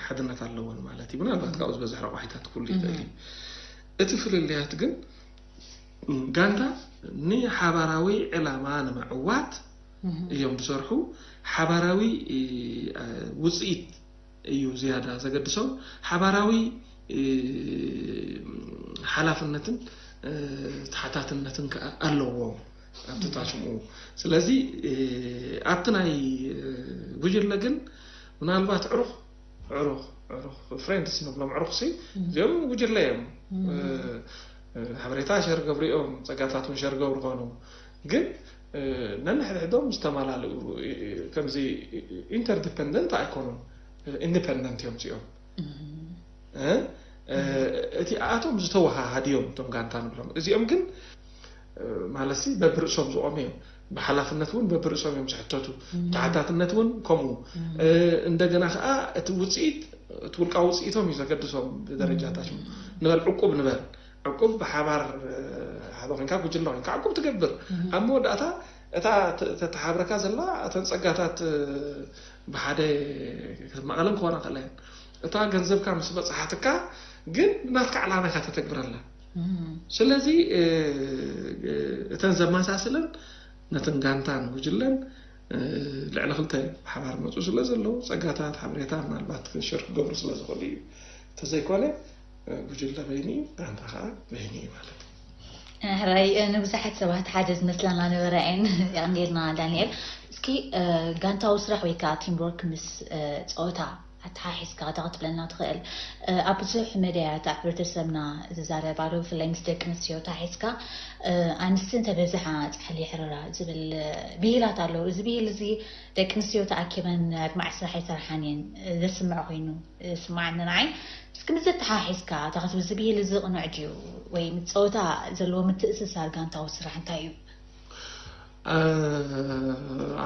ሓድነት ኣለዎን ማለት እዩ። ምናልባት ካብኡ ዝበዝሕ ረቋሒታት ክህሉ ይኽእል እዩ። እቲ ፍልልያት ግን ጋንታ ንሓባራዊ ዕላማ ንምዕዋት እዮም ዝሰርሑ። ሓባራዊ ውፅኢት እዩ ዝያዳ ዘገድሶም። ሓባራዊ ሓላፍነትን ተሓታትነትን ከዓ ኣለዎም ኣብቲ ታሽምኡ። ስለዚ ኣብቲ ናይ ጉጅለ ግን ምናልባት ዕሩኽ ዕሩኽ ዕሩኽ ፍሬንድስ ንብሎም ዕሩኽሲ እዚኦም ጉጅለ እዮም። ሓበሬታ ሸር ገብሩ እዮም፣ ፀጋታት እውን ሸር ገብሩ ኾኑ። ግን ነንሕድሕዶም ዝተመላለኡ፣ ከምዚ ኢንተርዲፐንደንት ኣይኮኑን፣ ኢንዲፐንደንት እዮም እዚኦም። እቲ ኣቶም ዝተወሃሃድ እዮም እቶም ጋንታ ንብሎም። እዚኦም ግን ማለትሲ በብርእሶም ዝቆሙ እዮም። ብሓላፍነት እውን በብርእሶም እዮም ዝሕተቱ። ተሓታትነት እውን ከምኡ። እንደገና ከዓ እቲ ውፅኢት፣ እቲ ውልቃዊ ውፅኢቶም እዩ ዘገድሶም። ብደረጃ ታች ንበል ዕቁብ ንበል ዕቁብ ብሓባር ሓደ ኮይንካ ጉጅለ ኮይንካ ዕቁብ ትገብር። ኣብ መወዳእታ እታ ተተሓብረካ ዘላ እተን ፀጋታት ብሓደ ክትመቐለን ክኾና ክእላ እየን። እታ ገንዘብካ ምስ በፅሓትካ ግን ናትካ ዕላማ ኢካ ተተግብረላ። ስለዚ እተን ዘመሳስለን ነተን ጋንታን ጉጅለን ልዕሊ ክልተ ብሓባር መፁ ስለ ዘለዉ ፀጋታት ሓበሬታ ምናልባት ሸር ክገብሩ ስለ ዝኽእሉ እዩ። ተዘይኮነ ጉጅለ በይኑ እዩ፣ ጋንታ ከዓ በይኑ እዩ ማለት እዩ። ሕራይ ንብዙሓት ሰባት ሓደ ዝመስለና ነበረ እየን። የቐንየልና ዳንኤል። እስኪ ጋንታዊ ስራሕ ወይ ከዓ ቲም ወርክ ምስ ፆታ ኣተሓሒዝካ እንታይ ክትብለና ትኽእል? ኣብ ብዙሕ መዳያት ኣብ ሕብረተሰብና ዝዛረብ ኣሎ፣ ብፍላይ ምስ ደቂ ኣንስትዮ ኣተሓሒዝካ ኣንስቲ እንተበዝሓ ፃሕሊ ይሕርራ ዝብል ብሂላት ኣለዉ። እዚ ብሂል እዚ ደቂ ኣንስትዮ ተኣኪበን ኣድማዒ ስራሕ ኣይሰርሓን እየን ዘስምዕ ኮይኑ ስማዓኒ ንዓይ። እስኪ ምስ ዘተሓሒዝካ እንታይ ክትብል? እዚ ብሂል እዚ ቅኑዕ ድዩ ወይ ምስ ፆታ ዘለዎ ምትእስሳር ጋንታዊ ስራሕ እንታይ እዩ?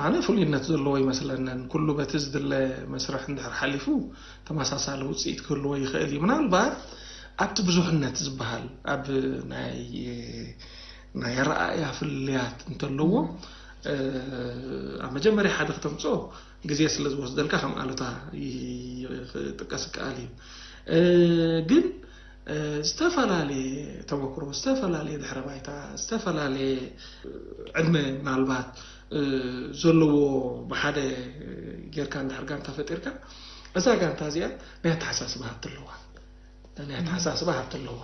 ኣነ ፍሉይነት ዘለዎ ይመስለንን። ኩሉ በቲ ዝድለ መስርሕ እንድሕር ሓሊፉ ተመሳሳሊ ውፅኢት ክህልዎ ይኽእል እዩ። ምናልባት ኣብቲ ብዙሕነት ዝበሃል ኣብ ናይ ናይ ኣረኣእያ ፍልልያት እንተለዎ ኣብ መጀመርያ ሓደ ክተምፅኦ ግዜ ስለ ዝወስደልካ ከም ኣሉታ ይጥቀስ ይከኣል እዩ። ግን ዝተፈላለየ ተመክሮ፣ ዝተፈላለየ ድሕረ ባይታ፣ ዝተፈላለየ ዕድመ ምናልባት ዘለዎ ብሓደ ጌርካ እንድሕር ጋንታ ፈጢርካ፣ እዛ ጋንታ እዚኣ ናይ ኣተሓሳስባ ሃብቲ ኣለዋ። ናይ ኣተሓሳስባ ሃብቲ ኣለዋ።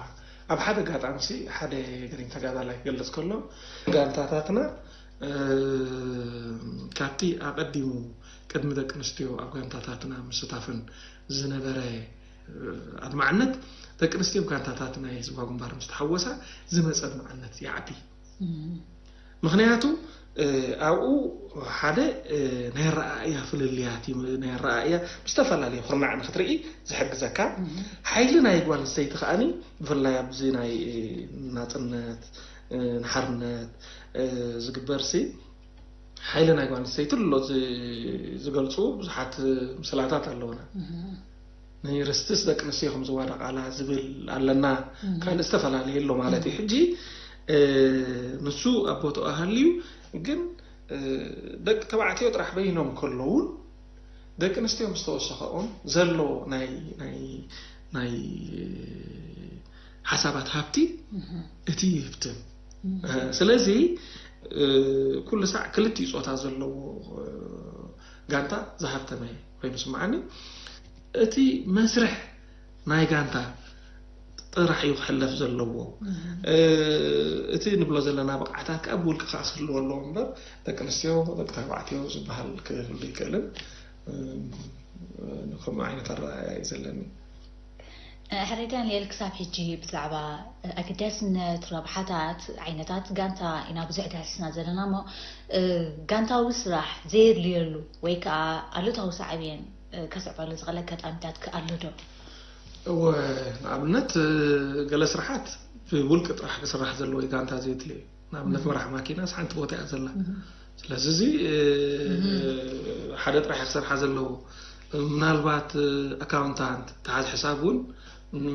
ኣብ ሓደ ኣጋጣሚ ሲ ሓደ ግሪን ተጋዳላይ ክገልጽ ከሎ፣ ጋንታታትና ካብቲ ኣቐዲሙ ቅድሚ ደቂ ኣንስትዮ ኣብ ጋንታታትና ምስታፍን ዝነበረ ኣድማዕነት፣ ደቂ ኣንስትዮ ጋንታታት ናይ ህዝባዊ ግንባር ምስ ተሓወሳ ዝመፀ ኣድማዕነት ይዓቢ። ምክንያቱ ኣብኡ ሓደ ናይ ኣረኣእያ ፍልልያት እዩ። ናይ ኣረኣእያ ብዝተፈላለየ ኩርናዕ ንክትርኢ ዝሕግዘካ፣ ሓይሊ ናይ ጓል ኣንስተይቲ ከዓኒ ብፍላይ ኣብዚ ናይ ናፅነት ንሓርነት ዝግበር ሲ ሓይሊ ናይ ጓል ኣንስተይቲ ኣሎ ዝገልፁ ብዙሓት ምስላታት ኣለውና። ንርስትስ ደቂ ኣንስትዮ ከም ዝዋደቃላ ዝብል ኣለና። ካልእ ዝተፈላለየ ኣሎ ማለት እዩ። ሕጂ ንሱ ኣብ ቦታኡ ሃልዩ ግን ደቂ ተባዕትዮ ጥራሕ በይኖም ከለውን ደቂ ኣንስትዮ ምስ ተወሰኸኦም ዘሎ ናይ ናይ ናይ ሓሳባት ሃብቲ እቲ ይህብትም። ስለዚ ኩሉ ሳዕ ክልቲኡ ፆታ ዘለዎ ጋንታ ዝሃብተመ ኮይኑ ስምዓኒ። እቲ መስርሕ ናይ ጋንታ ጥራሕ እዩ ክሕለፍ ዘለዎ። እቲ ንብሎ ዘለና ብቕዓታት ከዓ ብውልቂ ከዓ ክህልዎ ኣለዎ እምበር ደቂ ኣንስትዮ ደቂ ተባዕትዮ ዝበሃል ክህሉ ይክእልን። ከምኡ ዓይነት ኣረኣእያ እዩ ዘለኒ። ሕራይ ዳንኤል፣ ክሳብ ሕጂ ብዛዕባ ኣገዳስነት ረብሓታት ዓይነታት ጋንታ ኢና ብዙሕ ዳህሲስና ዘለና እሞ ጋንታዊ ስራሕ ዘየድልየሉ ወይ ከዓ ኣሉታዊ ሳዕቤን ከስዕበሉ ዝኽእል ኣጋጣሚታት ከ ኣሎ ዶ? እወ፣ ንኣብነት ገለ ስራሓት ብውልቂ ጥራሕ ክስራሕ ዘለዎ እዩ፣ ጋንታ ዘየድልዮ። ንኣብነት መራሕ ማኪናስ ሓንቲ ቦታ እያ ዘላ። ስለዚ እዚ ሓደ ጥራሕ ክሰርሓ ዘለዎ ምናልባት ኣካውንታንት ተሓዝ ሕሳብ እውን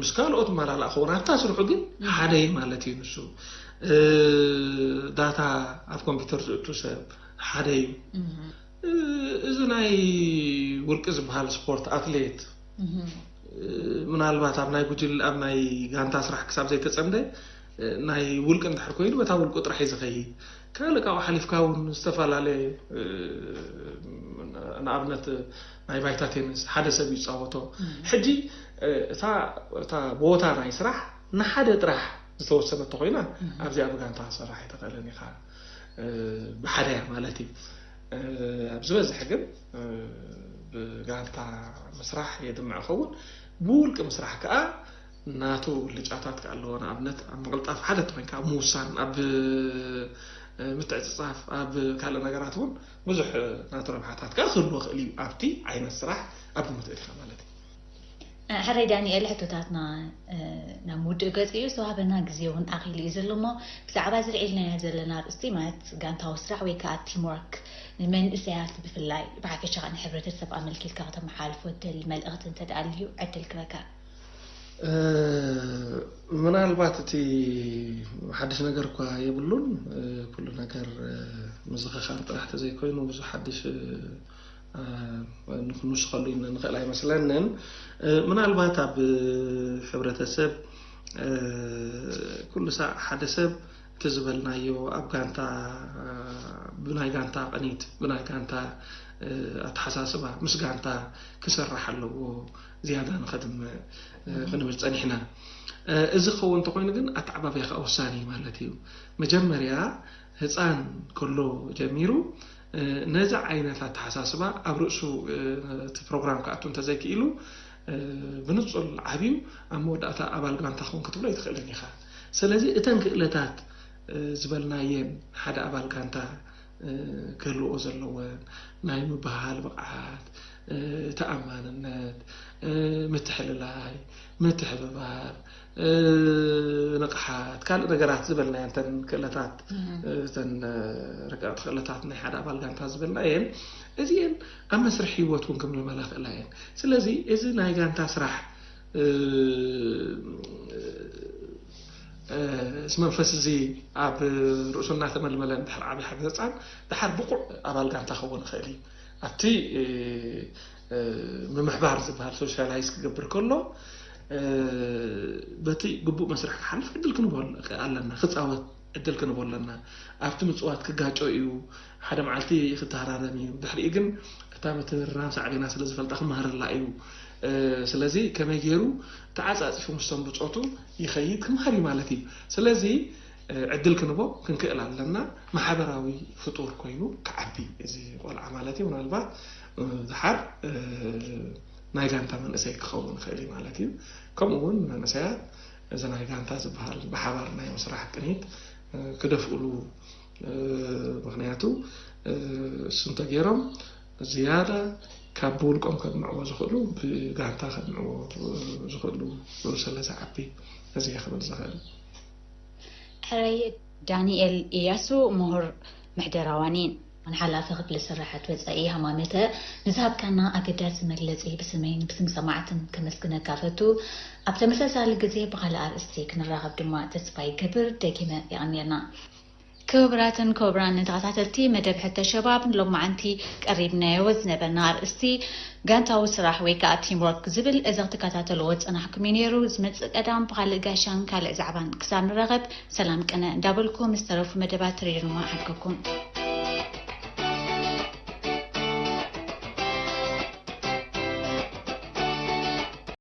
ምስ ካልኦት መላላእ ክኸውን ኣብታ ስርሑ ግን ሓደ እዩ ማለት እዩ። ንሱ ዳታ ኣብ ኮምፒውተር ዝእቱ ሰብ ሓደ እዩ። እዚ ናይ ውልቂ ዝበሃል ስፖርት ኣትሌት ምናልባት ኣብ ናይ ጉጅል ኣብ ናይ ጋንታ ስራሕ ክሳብ ዘይተፀምደ ናይ ውልቂ እንድሕር ኮይኑ በታ ውልቁ ጥራሕ እዩ ዝኸይድ። ካልእ ካብኡ ሓሊፍካ እውን ዝተፈላለየ ንኣብነት ናይ ባይታ ቴኒስ ሓደ ሰብ ይፃወቶ። ሕጂ እታ ቦታ ናይ ስራሕ ንሓደ ጥራሕ ዝተወሰነ ተኮይና ኣብዚኣ ብጋንታ ክሰርሕ ኣይተኽእልን ኢኻ። ብሓደ እያ ማለት እዩ። ኣብ ዝበዝሕ ግን ብጋንታ ምስራሕ የድምዕ ይኸውን። ብውልቂ ምስራሕ ከዓ ናቱ ብልጫታት ከዓ ኣለዎ። ንኣብነት ኣብ ምቕልጣፍ ሓደ ተኮይንካ ኣብ ምውሳን ኣብ ምትዕፅፃፍ ኣብ ካልእ ነገራት እውን ብዙሕ ናቱ ረብሓታት ከዓ ክህልዎ ክእል እዩ። ኣብቲ ዓይነት ስራሕ ኣብ ግምት እልካ ማለት እዩ። ሕራይ ዳንኤል፣ ሕቶታትና ናብ ምውድእ ገፅ እዩ። ዝተዋህበና ግዜ እውን ኣኺሉ እዩ ዘሎ እሞ ብዛዕባ ዝልዒልናዮ ዘለና ኣርእስቲ ማለት ጋንታዊ ስራሕ ወይ ከዓ ቲም ወርክ ንመንእሰያት ብፍላይ ብሓፈሻ ከዓ ንሕብረተሰብ ኣመልኪትካ ከተመሓላልፎ ትደሊ መልእኽቲ እንተደኣ ኣልዩ ዕድል ክበካ። ምናልባት እቲ ሓድሽ ነገር እኳ የብሉን። ኩሉ ነገር ምዝኽኻር ጥራሕ ተዘይኮይኑ ብዙሕ ሓድሽ ንክንውስኸሉ ንኽእል ኣይመስለንን። ምናልባት ኣብ ሕብረተሰብ ኩሉ ሳዕ ሓደ ሰብ እቲ ዝበልናዮ ኣብ ጋንታ ብናይ ጋንታ ቅኒት ብናይ ጋንታ ኣተሓሳስባ ምስ ጋንታ ክሰርሕ ኣለዎ ዝያዳ ንኸድምዕ ክንብል ፀኒሕና። እዚ ክኸውን እንተኮይኑ ግን ኣተዓባብያ ከዓ ወሳኒ እዩ ማለት እዩ። መጀመርያ ህፃን ከሎ ጀሚሩ ነዚ ዓይነት ኣተሓሳስባ ኣብ ርእሱ እቲ ፕሮግራም ክኣቱ እንተዘይክኢሉ ብንፁር ዓብዩ ኣብ መወዳእታ ኣባል ጋንታ ክውን ክትብሎ ኣይትኽእልን ኢኻ። ስለዚ እተን ክእለታት ዝበልናየን ሓደ ኣባል ጋንታ ክህልዎ ዘለወን ናይ ምብህሃል ብቕዓት፣ ተኣማንነት፣ ምትሕልላይ፣ ምትሕብባር፣ ንቕሓት፣ ካልእ ነገራት ዝበልናየን እተን ክእለታት እተን ረቀቕቲ ክእለታት ናይ ሓደ ኣባል ጋንታ ዝበልናየን እዚአን ኣብ መስርሕ ህይወት እውን ክምልመላ ክእላ እየን። ስለዚ እዚ ናይ ጋንታ ስራሕ እዚ መንፈስ እዚ ኣብ ርእሱ እናተመልመለ እንድሕር ዓብይ ሓደ ህፃን ድሓር ብቑዕ ኣባል ጋንታ ክኸውን ይኽእል እዩ። ኣብቲ ምምሕባር ዝበሃል ሶሻላይዝ ክገብር ከሎ በቲ ግቡእ መስርሕ ክሓልፍ ዕድል ክንቦ ኣለና፣ ክፃወት ዕድል ክንቦ ኣለና። ኣብቲ ምፅዋት ክጋጮ እዩ፣ ሓደ መዓልቲ ክተሃራረም እዩ። ድሕሪኡ ግን እታ ምትህርራም ሳዕቤና ስለ ዝፈልጣ ክመሃረላ እዩ። ስለዚ ከመይ ገይሩ ተዓፃፂፉ ምስቶም ብፆቱ ይኸይድ ክመሃር እዩ ማለት እዩ። ስለዚ ዕድል ክንቦ ክንክእል ኣለና። ማሕበራዊ ፍጡር ኮይኑ ክዓቢ እዚ ቆልዓ ማለት እዩ። ምናልባት ድሓር ናይ ጋንታ መንእሰይ ክኸውን ይኽእል እዩ ማለት እዩ። ከምኡ እውን መንእሰያት እዚ ናይ ጋንታ ዝበሃል ብሓባር ናይ ምስራሕ ቅኒት ክደፍእሉ፣ ምክንያቱ እሱ እንተገይሮም ዝያዳ ካብ ብውልቆም ከድምዕዎ ዝኽእሉ ብጋንታ ከድምዕዎ ዝኽእሉ ስለ ዝዓቢ እዚ ክብል ዝኽእል። ሕራይ ዳንኤል ኢያሱ ምሁር ምሕደራዋኒ። ንሓላፊ ክፍሊ ስራሓት ወፃኢ ሃማመተ ንዝሃብካና ኣገዳሲ መግለፂ ብስመይን ብስም ሰማዕትን ከመስግነካ ፈቱ። ኣብ ተመሳሳሊ ግዜ ብካልእ ኣርእስቲ ክንራኸብ ድማ ተስፋ ይገብር። ደጊመ የቐንየልና። ክቡራትን ክቡራን ተኸታተልቲ መደብ ሕቶ ሸባብ ንሎማዓንቲ ቀሪብናዮ ዝነበርና ኣርእስቲ ጋንታዊ ስራሕ ወይ ከዓ ቲምወርክ ዝብል እዚ ክትከታተልዎ ዝፀናሕኩም እዩ ነይሩ። ዝመፅእ ቀዳም ብካልእ ጋሻን ካልእ ዛዕባን ክሳብ ንራኸብ ሰላም ቅነ እንዳበልኩ ምስ ተረፉ መደባት ሬድዮ ድማ ሓድገኩም።